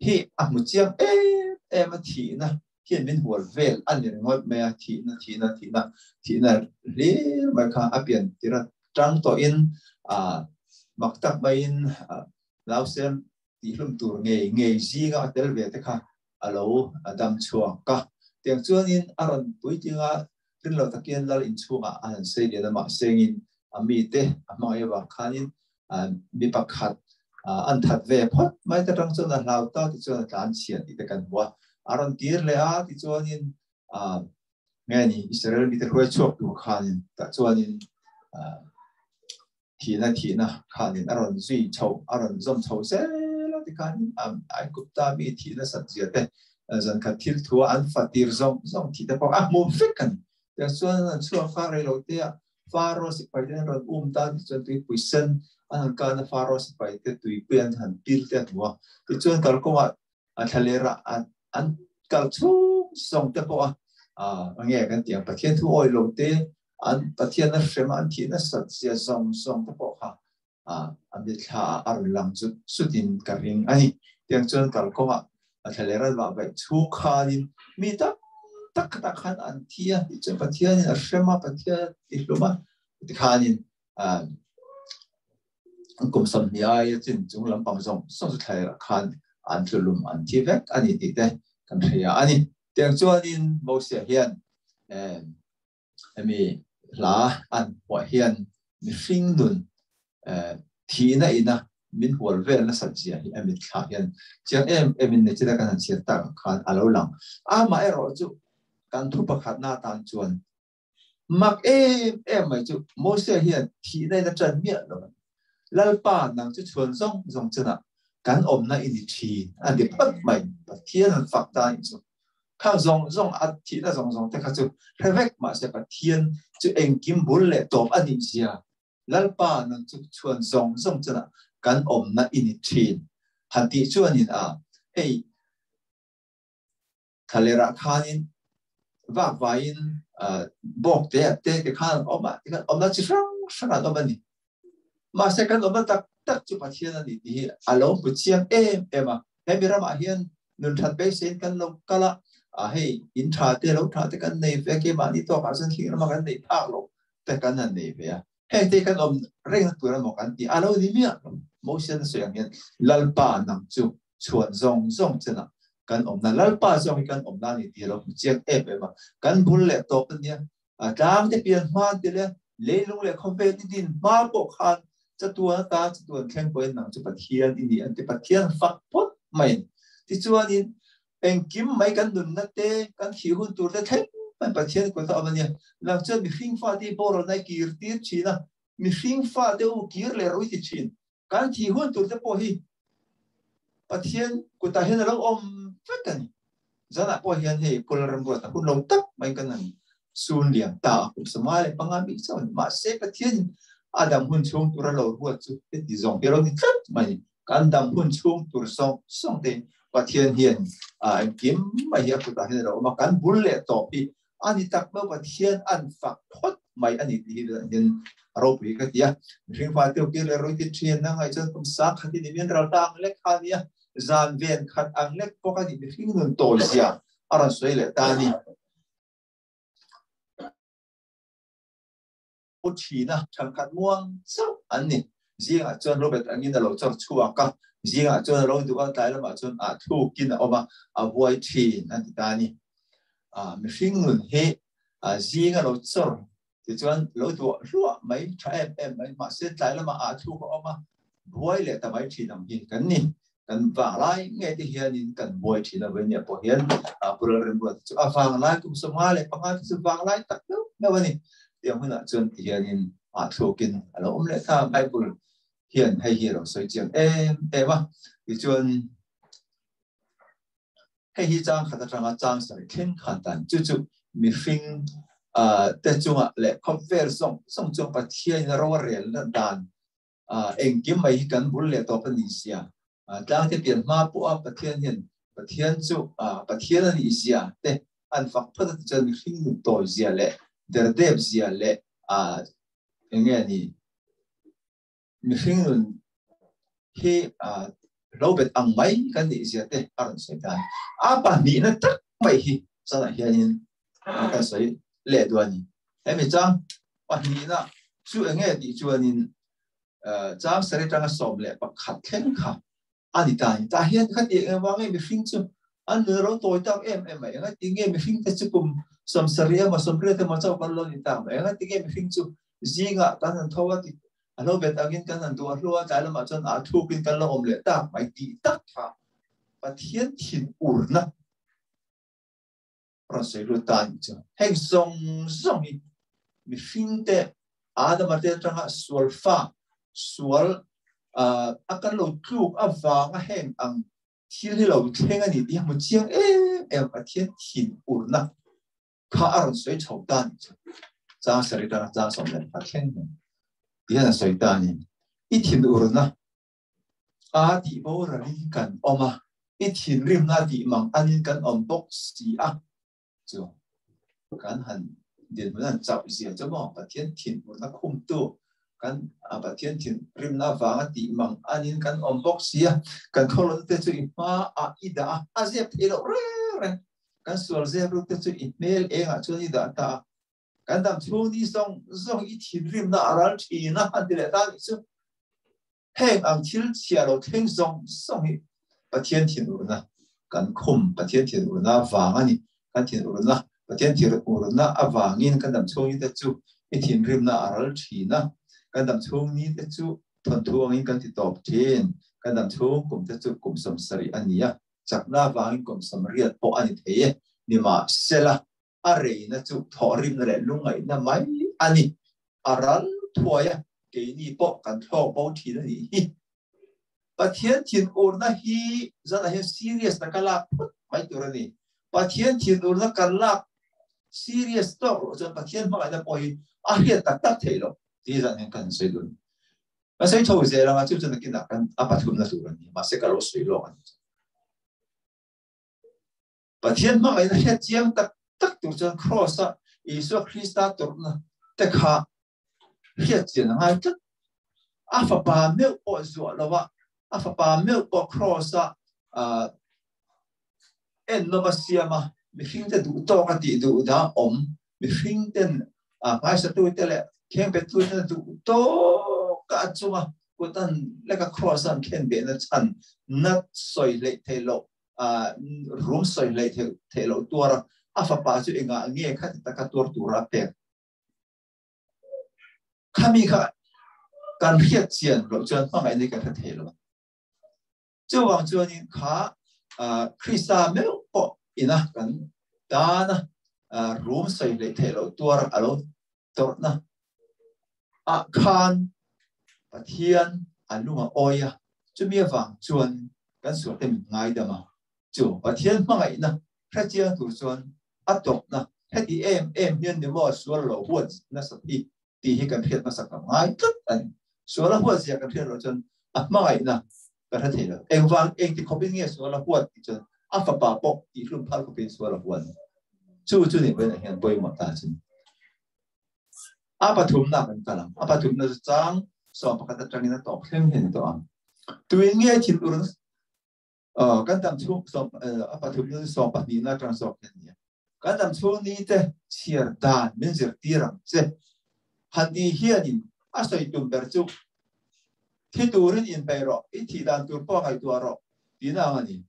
hi a hmu chiang em em a, thihna hian min hual vel a ni ringawt mai a, thihna, thihna, thihna, thihna hlir mai kha a pian tir a tang tawhin a mak tak maiin nausen tihhlum tur ngei ngei zinga a tel ve te kha a lo dam chhuak a. Tiang chuanin a rawn puitling a, rin lo takin lal inchhungah a han sei lian a, mahsengin a mite a hmangaih avang khanin mi pakhat an that ve phawt mai te tang chuan a hlau ta tichuan a tlan chhia tih te kan hmu a. A rawn kir leh a, tichuanin nge ni Israel mite hruai chhuak tur khanin tah chuanin thihna thihna khanin a rawn zui chho a rawn zawm chho zel a tikhanin Aigupta mi thihna sat zia te zan khat thil thu a an fatir zawng zawng thih te pawh a hmu vek a ni. Tiang chuan an chhuak a rei lo te a Faro sipai te an rawn um ta tichuan tuipui sen an han kan a Faro sipai te tuipui an han pil te a hmu a tichuan kalkawngah a thlaler a an kal chhung zawng te pawh a nge kan tih ang Pathian thu awi lo te an Pathian a hrem a an thih nasat zia zawng zawng te pawh kha a mithla ah a rawn lang zut zutin ka ring a ni. Tiang chuan kalkawngah a thlaler an vah vaih chhung khanin mi tam tak khatah khan an thi a, tichuan Pathianin a hrem a, Pathian a tihlum a, tikhanin kum 20 aia chin chung lampang zawng zawng chu thlalerah khan an tlulum an thi vek a ni tih te kan hria a ni. Tiang chuanin Mosia hian hemi hla an phuah hian mihring nun thihna ina min hual vel nasat zia hi a mitthla hian chiang em em in nechina kan han chhiar tak ang khan a lo lang. Amaherawh chu kan thu pakhatna atan chuan mak em em mai chu Mose hian thihna in a ṭan miah lo a ni. Lalpa nang chu chhuan zawng zawng chenah kan awmna i ni ṭhin a ti phawt mai. Pathian an fak ta anih chu. Khang zawng zawng a thihna zawng zawng te kha chu hre vek mahse Pathian chu engkim bul leh tawp a nih zia. Lalpa nang chu chhuan zawng zawng chunah kan awmna i ni thin. Han tih chuanin a hei thlalerah khanin vak vaiin bawk te te te khan an awm a, tikhan awmna chi hrang hrang an awm a ni. Mahse kan awmna tak tak chu Pathian a ni tih hi a lo hmu chiang em em a. He mi ramah hian nun that beiseiin kan lo kal a, a hei in tha te lo tha te kan nei ve a, keimahni tawkah chuan thing rama kan neih phak lo te kan han nei ve a. Heng te kan awm rengna tur emaw kan ti a lo ni miah lo. Mosian a sawi ang hian Lalpa nang chu chhuan zawng zawng chenah kan awmna Lalpa zawng hi kan awmna a ni tih a lo hmu chiang em em a. Kan bul leh tawp a nia, a tlang te pian hma an ti leh leilung leh khawvel i din hma pawh khan chatuan ata chatuan thleng pawhin nang chu Pathian i ni an ti. Pathian fak phawt maiin tichuanin engkim mai kan nunna te kan thih hun tur te thleng mai Pathian kut a awm a nia. Nang chuan mihring fate hi boral nai kir tir thin a, mihring fate u kir leh rawh i ti thin. Kan thih hun tur te pawh hi Pathian kutah hian a lo awm vek a ni. Zanah pawh hian hei Pula Remruat a hun lo tak mai kan han sun liam ta a, kum 55 bik chauh a ni. Mahse Pathianin a dam hun chhung tura lo ruat chu heti zawng hi a lo ni tlat mai a ni. Kan dam hun chhung tur zawng zawng te Pathian hian engkim mai hi a kutah hian a lo awm a, kan bul leh tawp hi a ni tak mai Pathian an fak phawt mai a ni tih hi hian a ropui ka ti a. Mihring fate kir leh rui ti thin a ngaih chuan kum sang khat in min ral ta ang lek kha a nia, zan ven khat ang lek bawk a ni mihring nun tawi zia a rawn sawi leh ta a ni. Pu Thina thenkhat muang chauh an ni. Zingah chuan Robert angin a lo chawr chhuak a, zingah chuan a lo duh a, tlai lamah chuan a thukin a awm a, a buai thin a ti ta a ni. Mihring nun hi zing a lo chawr tichuan lo duah hluah mai tha em em mai, mahse tlai lamah a thuk a awm a, buai leh ta mai thin ang hi kan ni. Kan vanglai ngei te hianin kan buai thin a, vawinia pawh hian Pu Lalremruata chu a vanglai kum 55 te chu vanglai tak deuh deuh a ni. Tiang hunah chuan ti hianin a thlukin a lo awm leh ta. Bible hian hei hi a lo sawi chiang em em a. Tichuan hei hi chang khat atanga chang sarih thleng khan tan chu chu mihring te chunga leh khawvel zawng zawng chung Pathianin a ro a relna dan engkim mai hi kan bul leh tawp a ni sia. Tlang te pian hma pawh a Pathian hian Pathian chu Pathian a nih zia te an fak phawt a ti chuan mihring nun tawi zia leh derdep zia leh enge ni mihring nun hi lo bet ang mai kan nih zia te a rawn sawi ta. A pahnihna tak mai hi chanah hianin kan sawi leh duh a ni. Hemi chang pahnihna chu enge tih chuanin chang sarih atanga 11 thleng kha a ni ta a ni. Tah hian kha ti eng vang nge mihring chu an nun a lo tawi tak em em mai. Enga ti nge mihring te chu kum 70 emaw 80 emaw chauh kan lo ni tak mai. Enga ti nge mihring chu zingah kan han tho a ti a lo bet angin kan han duh a hlu a, tlai lamah chuan a thukin kan lo awm leh tak mai tih tak kha Pathian thin urna rawn sawi lut ta a nih chu. Heng zawng zawng hi mihring te Adama te atanga sual fa sual a kan lo tluk avanga heng ang thil hi lo thleng a ni tih a hmu chiang em em Pathian thin urna kha a rawn sawi chho ta a nih chu. Chang sarih atanga chang 14 thleng hian tihian a sawi ta a ni. I thin urna a tih boralin kan awm a, i thinrimna tih mang anin kan awm bawk si a. Chu kan han dinhmun an chauh zia chu maw Pathian thinurna khumtu kan Pathian thinrimna vanga tih mang anin kan awm bawk si a. Kan khawlawna te chu i hma a i dah a, a zep thei loh reng reng. Kan sual zep ruk te chu i hmel engah chuan i dah ta a. Kan dam chhung ni zawng zawng i thinrimna a ral thin a han ti leh ta nih chu. Heng ang thil chhia lo thleng zawng zawng hi Pathian thinurna kan khum, Pathian thinurna vang a ni. Kan thinurna, Pathian thinurna avangin kan dam chhung ni te chu i thinrimna a ral thin a. Kan dam chhung ni te chu thawnthu angin kan ti tawp thin. Kan dam chhung kum te chu kum 70 a ni a. Chakna avangin kum 80 pawh a ni thei e. Nimahsela, a reina chu thawhrimna leh lungngaihna mai a ni. A ral thuai a, keini pawh kan thlawk bo thin a nih hi. Pathian thinurna hi zanah hian serious na ka lak phawt mai tur a ni. Pathian thinurna kan lak serious tawk loh chuan Pathian hmangaihna pawh hi a hriat tak tak theih loh. Ti zan hian kan sawi dun. Kan sawi tho zel anga chu chu nakinah kan a pathumna tur a ni. Mahse ka lo sawi lawk a ni. Pathian hmangaihna hriat chiang tak tak tur chuan Kraws-a Isua Krista tawrhna te kha hriat chian a ngai tlat. A fapa meuh pawh zuah lova, a fapa meuh pawh Kraws-a ennawm a siam a, mihringte duh tawk a tih duh dah awm, mihringten hmaisatute leh khengpettuten duh tawka a chunga kut an leka Kraws-a an khenbehna chhan nat sawi hleih theih loh rum sawi hleih theih loh tuar a, a fapa chu engah nge khati taka tuar tura a pek? Khami kha kan hriat chian loh chuan hmangaihna hi kan hre thei lo a. Chuvang chuanin kha Krista meuh pawh ina kan tana rum sawi hleih theih loh tuar a lo tawrhna ah khan Pathian a lung a awi a, chumi avang chuan kan sualte min ngaidam a. Chu Pathian hmangaihna hrechiang tur chuan a tawpna heti em em hian ni maw sual lo huat nasat hi tih hi kan hriat hmasak a ngai tlat a ni. Sual a huat zia kan hriat loh chuan a hmangaihna kan hre thei lo. Engvang engti khawpin nge sual a huat tih chuan a fapa pawh tihhlum phal khawpin sual a huat. Chu chu nih pawhin hian pawimawh ta chu. A pathumna kan kal ang. A pathumna chu chang 11 atangin a tawp thleng hian a tawh ang. Tuin nge thin ur kan dam chhung sawm a pathumna chu sawm pahnihna atang zawk hian nia. Kan dam chhung ni te chhiar dan min zirtir ang che. Han ti hianin a sawi tum ber chu thi turin inpeih rawh, i thih dan tur pawh ngaihtuah rawh tihna ang a ni.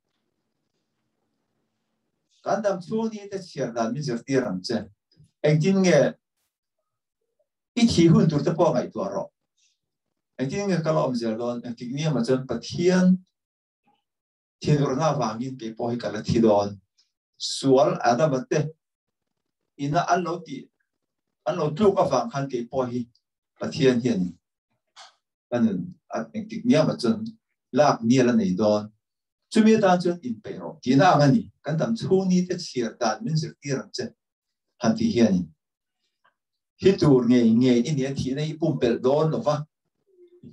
Kan dam chhung ni te chhiar dan min zirtir ang che. Engtin nge i thih hun tur te pawh ngaihtuah rawh. Engtin nge ka la awm zel dawn? Engtik ni emaw chuan Pathian thinurna avangin kei pawh hi ka la thi dawn. Sual Adama te ina an lo tih an lo tluk avang khan kei pawh hi Pathian hian ka nun engtik ni emaw chuan lak nial a nei dawn. Chumi atan chuan inpeih rawh tihna ang a ni. Kan dam chhung ni te chhiar dan min zirtir ang che han tih hianin hi tur ngei ngei i nia thihna hi pumpelh dawn lo va,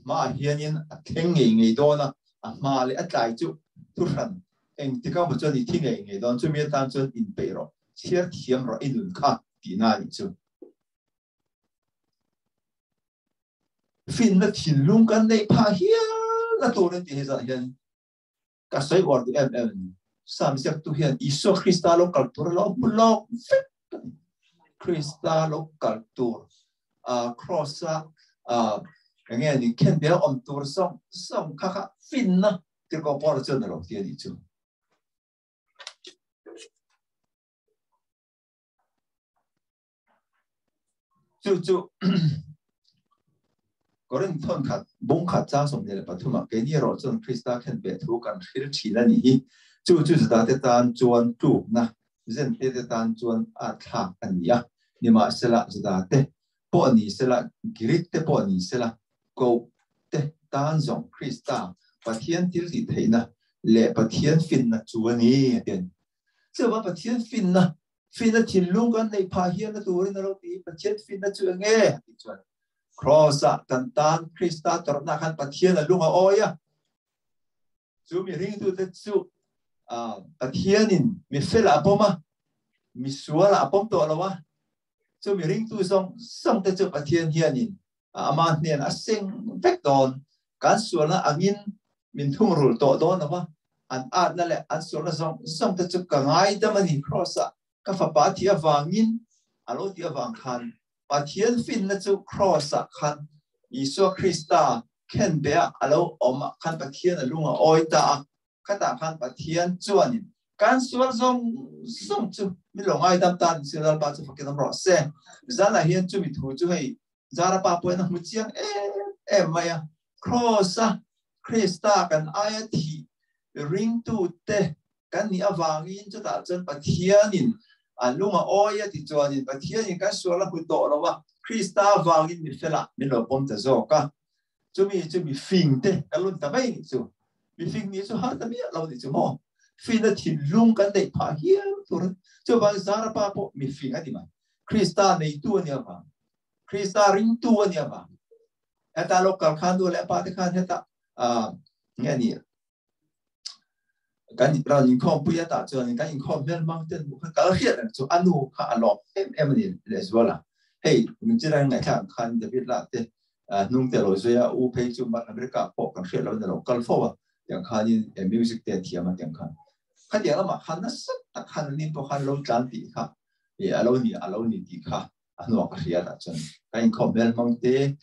hmaah hianin a thleng ngei ngei dawn a, a hma leh a tlai chu thuhran engtik emaw chuan i thi ngei ngei dawn. Chumi atan chuan inpeih rawh, chhiar thiam rawh i nun kha tihna a nih chu. Finna thinlung kan neih phah hial a tur an tih hei zah hian ka sawi uar duh em em a ni. Sam ziaktu hian Isua Krista lo kal tur a lo hmu lawk vek a ni. Krista lo kal tur cross-a enge ni khenbel awm tur zawng zawng kha kha finna tirhkoh Paula chuan a lo ti a nih chu. Chu chu Korinth thawn khat bung khat chang 23 ah keini erawh chuan Krista khen ve thu kan hril thin a nih hi. Chu chu Juda te tan chuan tlukna, Zente te tan chuan a thlak a ni a. Nimahsela Juda te pawh ni sela, Greek te pawh ni sela, koh te tan zawng Krista Pathian thil tih theihna leh Pathian finna chu a ni a ti a ni. Chuvang Pathian finna Finna thinlung kan neih phah hian a turin a lo ti. Pathian finna chu eng nge? A tih chuan, Kraws-ah kan tan Krista tawrhna khan Pathian a lung a awi a. Chu mi ringtute chu Pathianin mi felah a pawm a, mi sualah a pawm tawh lo a. Chu mi ringtu zawng zawngte chu Pathian hianin ama hnen a seng vek dawn. Kan sualna angin min thungrul tawh dawn lo va, an atna leh an sualna zawng zawng te chu ka ngaidam a ni. Kraws-ah ka fapa a thih avangin, a lo tih avang khan Pathian finna chu Kraws-ah khan Isua Krista khenbeh-ah a lo awm ah khan Pathian a lung a awi ta a. Khatah khan Pathian chuanin kan sual zawng zawng chu min lo ngaidam ta ni Lalpa chu fakin awm rawh se. Zanah hian chumi thu chu hei Zara pa pawhin a hmu chiang em em mai a. Kraws-a Krista kan aia thih ringtute kan nih avangin chutah chuan Pathianin a lung a awi a ti chuanin Pathianin kan sual a hmu tawh lo a, Krista avangin mi felah min lo pawm ta zawk a. Chumi chu mi fing te kan lun ta mai nih chu. Mi fing nih chu har ta miah lo nih chu maw. Fina thinlung kan neih phah hial tur a. Chuvangin Zara pa pawh mi fing a ti mai. Krista neitu a nih avang, Krista ringtu a nih avang. Heta lo kal khan nu leh pa te khan heta nge ni kan ran inkhawm pui ata chuan kan inkhawm hmel mang ten mu kha kal hriat reng chu anu kha a lawm em em ani leh zual a. Hei min chirai ngaihthlak khan David la te nung te lo zuia u phei chu America pawh kan hriat lo ni lo kal fo a tiang khanin music te thiam a tiang khan khatiang lamah khan nasa tak khan ni pawh khan lo tlan tih kha e alo ni tih kha a hnuah ka hriat ah chuan kan inkhawm hmel hmang te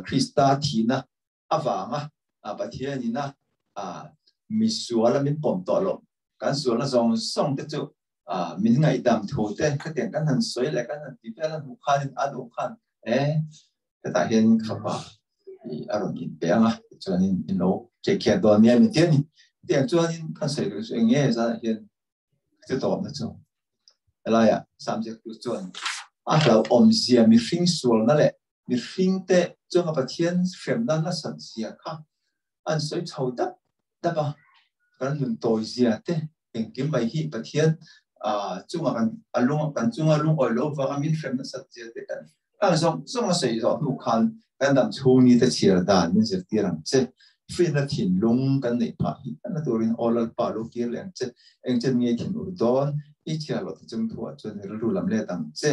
Krista thihna awanga Pathian ina misual min pawm tawh lo kan sualna zawng zawng te chu min ngaihdam thu te khatiang kan han sawi leh kan han ti vel an hmuh khanin an uh khan e hetah hian ka fapa a rawn in pe anga chuanin in lo take care dawn nia min ti a ni. Tiang chuanin kan sawi duh chu eng nge zanah hian chu tawp na chu helaiah samziak tu chuan a hlauhawm zia mihring sualna leh mihring te chunga Pathian hremna nasat zia kha an sawi chho dap dap a, kan nun tawi zia te engkim mai hi Pathian chunga kan a lung kan chunga lungawi lo vanga min hrem nasat zia te kan kan zawng zawng a sawi zawh hnu khan kan dam chhung ni te chhiar dan min zirtir ang che. Finna thinlung kan neih phah hi na turin aw Lalpa lo kir leh ang che. Eng chen nge thin ur dawn i chhiar loh te chung thuah chuan rilru lam let ang che.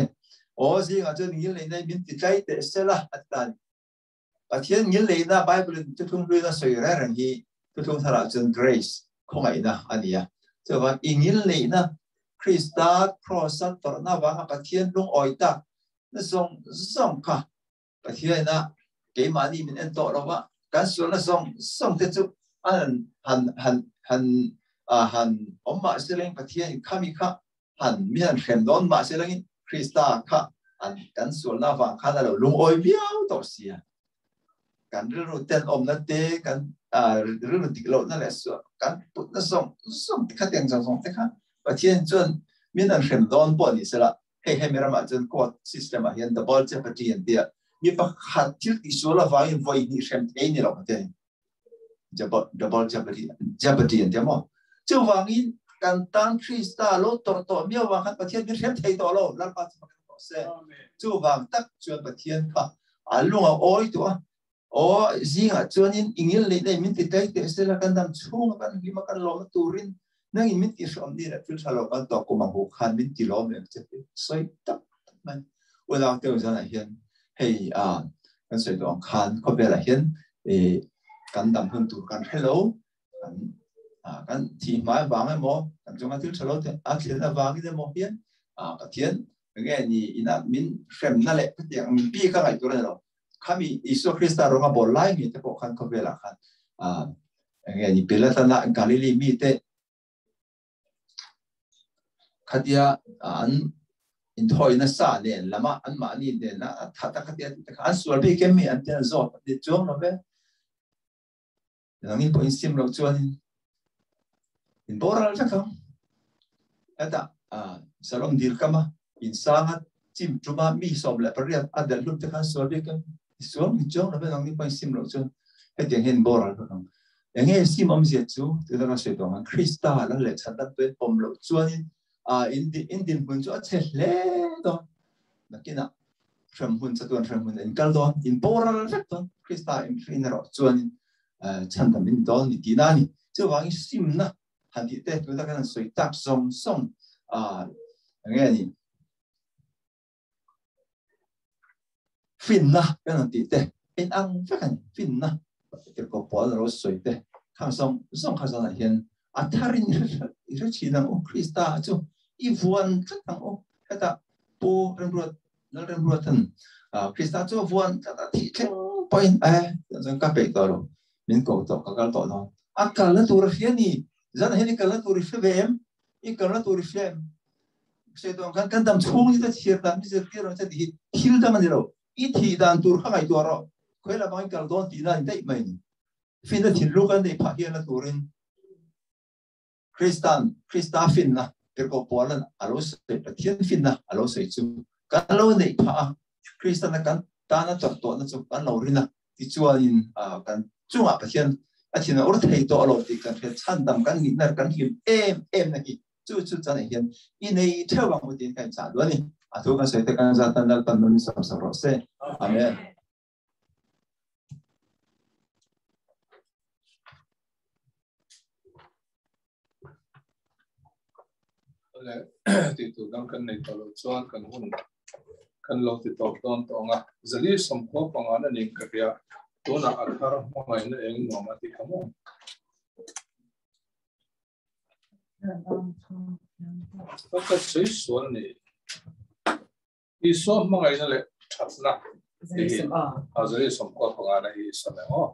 Aw zingah chuan ngil neih na min ti tlai teh sela a ti ta a ni. Pathian ngil neihna Bible in thuthlung hluina sawi reng reng hi thuthlung tharah chuan grace khawngaihna a ni a. Chuvang i ngil neihna Krista cross-a tawrhna avanga Pathian lungawi tak na zawng zawng kha Pathianina keimahni min en tawh lo va, kan sualna zawng zawng te chu an han han han han awm mah se leng Pathianin khami kha han mi han hrem dawn mah se lengin Krista kha an kan sualna avang khan a lo lungawi viau tawh sia. Kan rilru ten awmna te, kan rilru dik lohna leh sual kan putna zawng zawng te kha tiang zawng zawng te kha Pathian chuan min han hrem dawn pawh ni sela hei hemi ramah chuan court system ah hian double jeopardy an tia mi pakhat thil tihsual avangin vawi hnih hrem thei ni lo te double jeopardy jeopardy an tia maw chuvangin kan tan Krista lo tawrh tawh miau vang khan Pathian min hrem thei tawh lo Lalpa chu fak tawh se chuvang tak chuan Pathian kha a lunga awi tu a aw zingah chuanin ingil nei nei min ti tlai teh sela kan dam chhunga kan hlima kan lawmna turin nangin min ti hrawm ni leh thil tha lo kan tawh kum ang hu khan min ti lawm leh che sawi tak tak mai unau te zanah hian hei a kan sawi tawh ang khan khawvelah hian e kan dam hun tur kan hrelo kan kan thi hmai vang emaw kan chunga thil tha lo te a thlen avangin emaw hian Pathian nge ni ina min hremna leh khatiang min pi ka ngaih tur a ni lo khami Isua Krista rawng a bawl lai nge te pawh khan khawvelah khan nge ni Pilatana Galili mi te khatia an inthawina sa nen lama an mahni nen a tha ta khatia te kha an sual bik em mi an ti an zawt an ti chuang lo ve nangin pawh in sim lo chuanin in boral vek ang heta Salom dil kama in sanga chim tuma mi 18 a del hlum te khan sual bik em sual mi chuang lo ve nangni pawh in sim lo chuan hetiang hian boral vek ang enge sim awmzia chu tuna kan sawi tawh ang Krista la leh chhandam tuin pawm loh chuanin in dinhmun chu a chhe hle dawn nakinah hremhmun chatuan hremhmun in kal dawn in boral vek dawn Krista in hrin erawh chuanin chhandam in dawn ni tihna a ni chuvangin simna han tih te tuna kan han sawi tak zawng zawng enge ni finna kan han tih te in ang vek a ni finna tirhkoh pawl ro sawi te khang zawng zawng kha zanah hian a tharin i hre thin ang u Krista chu i vuan tlat ang u hetah pu Remruat Lalremruatan Krista chu a vuan tlat a thih thleng pawhin e chuan ka peih tawh lo min ko tawh ka kal tawh dawn a kalna tur a hria ni zanah hian i kalna tur i hre ve em i kalna tur i hria em sawi tawh ang khan kan dam chhung hi ta chhiar dan mi zirtir ang che tih hi thil dang a ni lo i thih dan tur kha ngaihtuah rawh khawi lamah i kal dawn tihna a ni daih mai ni finna thinlung kan neih phah hian a turin Kristan Krista finna tirhkoh Paulan a lo sawi Pathian finna a lo sawi chu kan lo neih phah a Kristana kan tana tawrh tawhna chu kan lo rin a tichuanin kan chungah Pathian a thin a ur thei tawh lo tih kan hriat chhandam kan nihna kan hlim em em na hi chu chu chan hian i nei theuh ang u tiin kan inchah duh a ni a thu kan sawi te kan zat tan Lalpan nun in sam sak rawh se amen. Le ti tu dang kan nei tawh loh chuan kan hun kan lo ti tawp dawn tawh ang a. Zali sawmkhaw panga na ning ka hria tunah a thar hmangaihna eng nuam a ti kha maw? Ka ka sawi sual a ni. Isua hmangaihna leh thatna tih hi a zali sawmkhaw panga na hi i sam eng aw?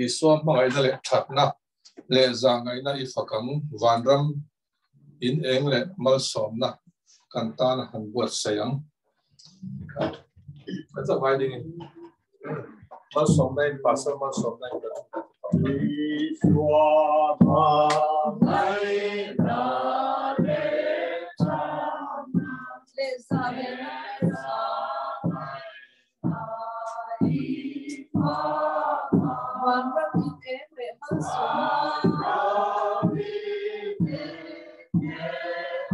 Isua hmangaihna leh thatna leh zahngaihna i fak ang, vanram in eng leh malsawmna kan tan a han buatsaih ang. Kan zavai dingin malsawmna in pasal malsawmna in kan Isua hmangaihna leh thatna leh zahngaihna Vanram in eng leh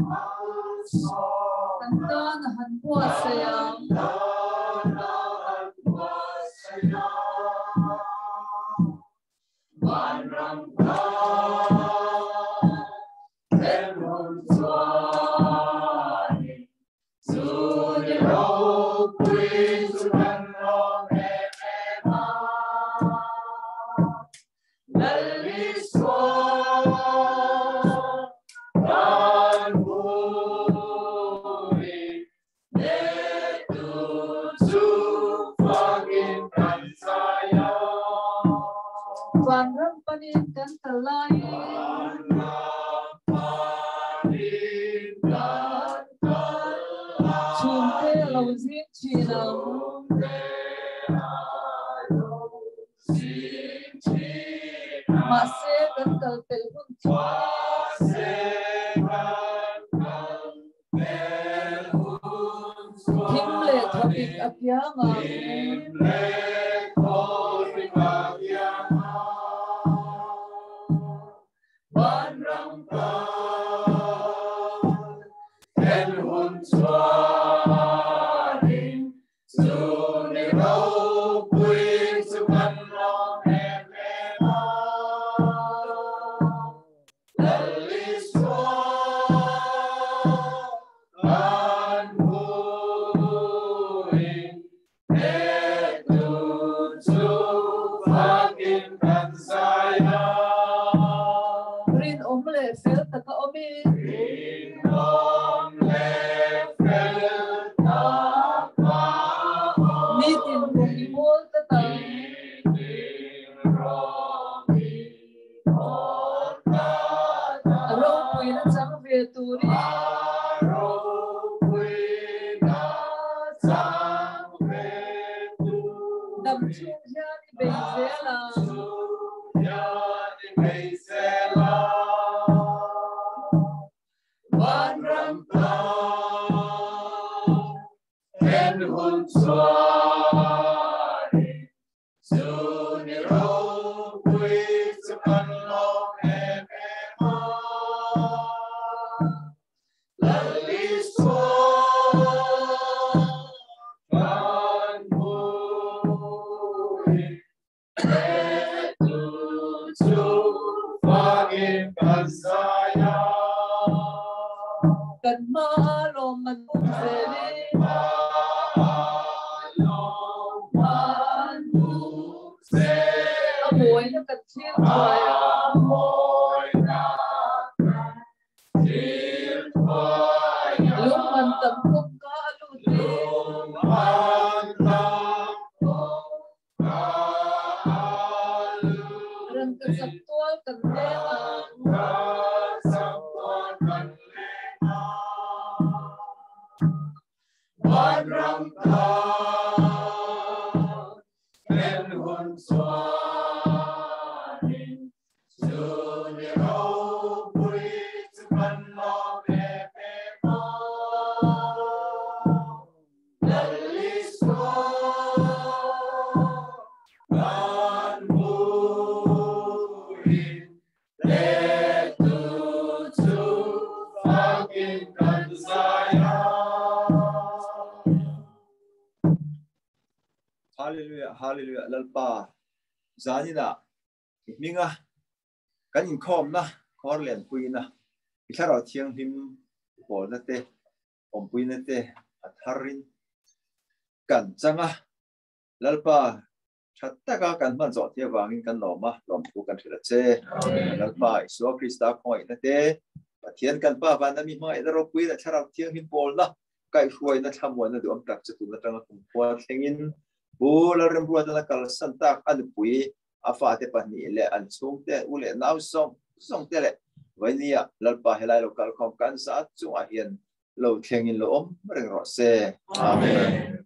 malsawmna Kan tan a han buatsaih ang. Vanram panin kan kal laiin. Chhungte a lo zing thin ang. Mahse kan kal pelh hun chuan. Thim leh thawpik a piang ang. Rinawm leh fel taka awmin. Nitin rawng i bawl tlat ang. A ropuina chang ve turin. Dam chhung hian i bei zel ang. Kan hmaah lawmman um zelin. A mawina kan thlir thuai a. Lungman tam kawngka a lut e. Rangkachak tual kan leng ang. Hallelujah, Hallelujah, Lalpa zanin ah i hming a kan inkhawmna khawr lenpuina. I thlarau thianghlim pawlna te, awmpuina te a tharin kan chang a, Lalpa tha taka kan hman zawh te avangin kan lawm a, lawmthu kan hrilh a che. Lalpa Isua Krista khawngaihna te, Pathian kan Pa vana mi hmangaihna ropui leh thlarau thianghlim pawlna kaihhruaina thlamuanna duhawm tak chu tun atanga kumkhua thlengin Pu Lalremruatana kalsan tak a nupui a fate pahnih leh an chhungte u leh nau zawng zawng te leh Vainia Lalpa helai lo kalkhawm kan zat chungah hian lo thlengin lo awm reng rawh se. Amen.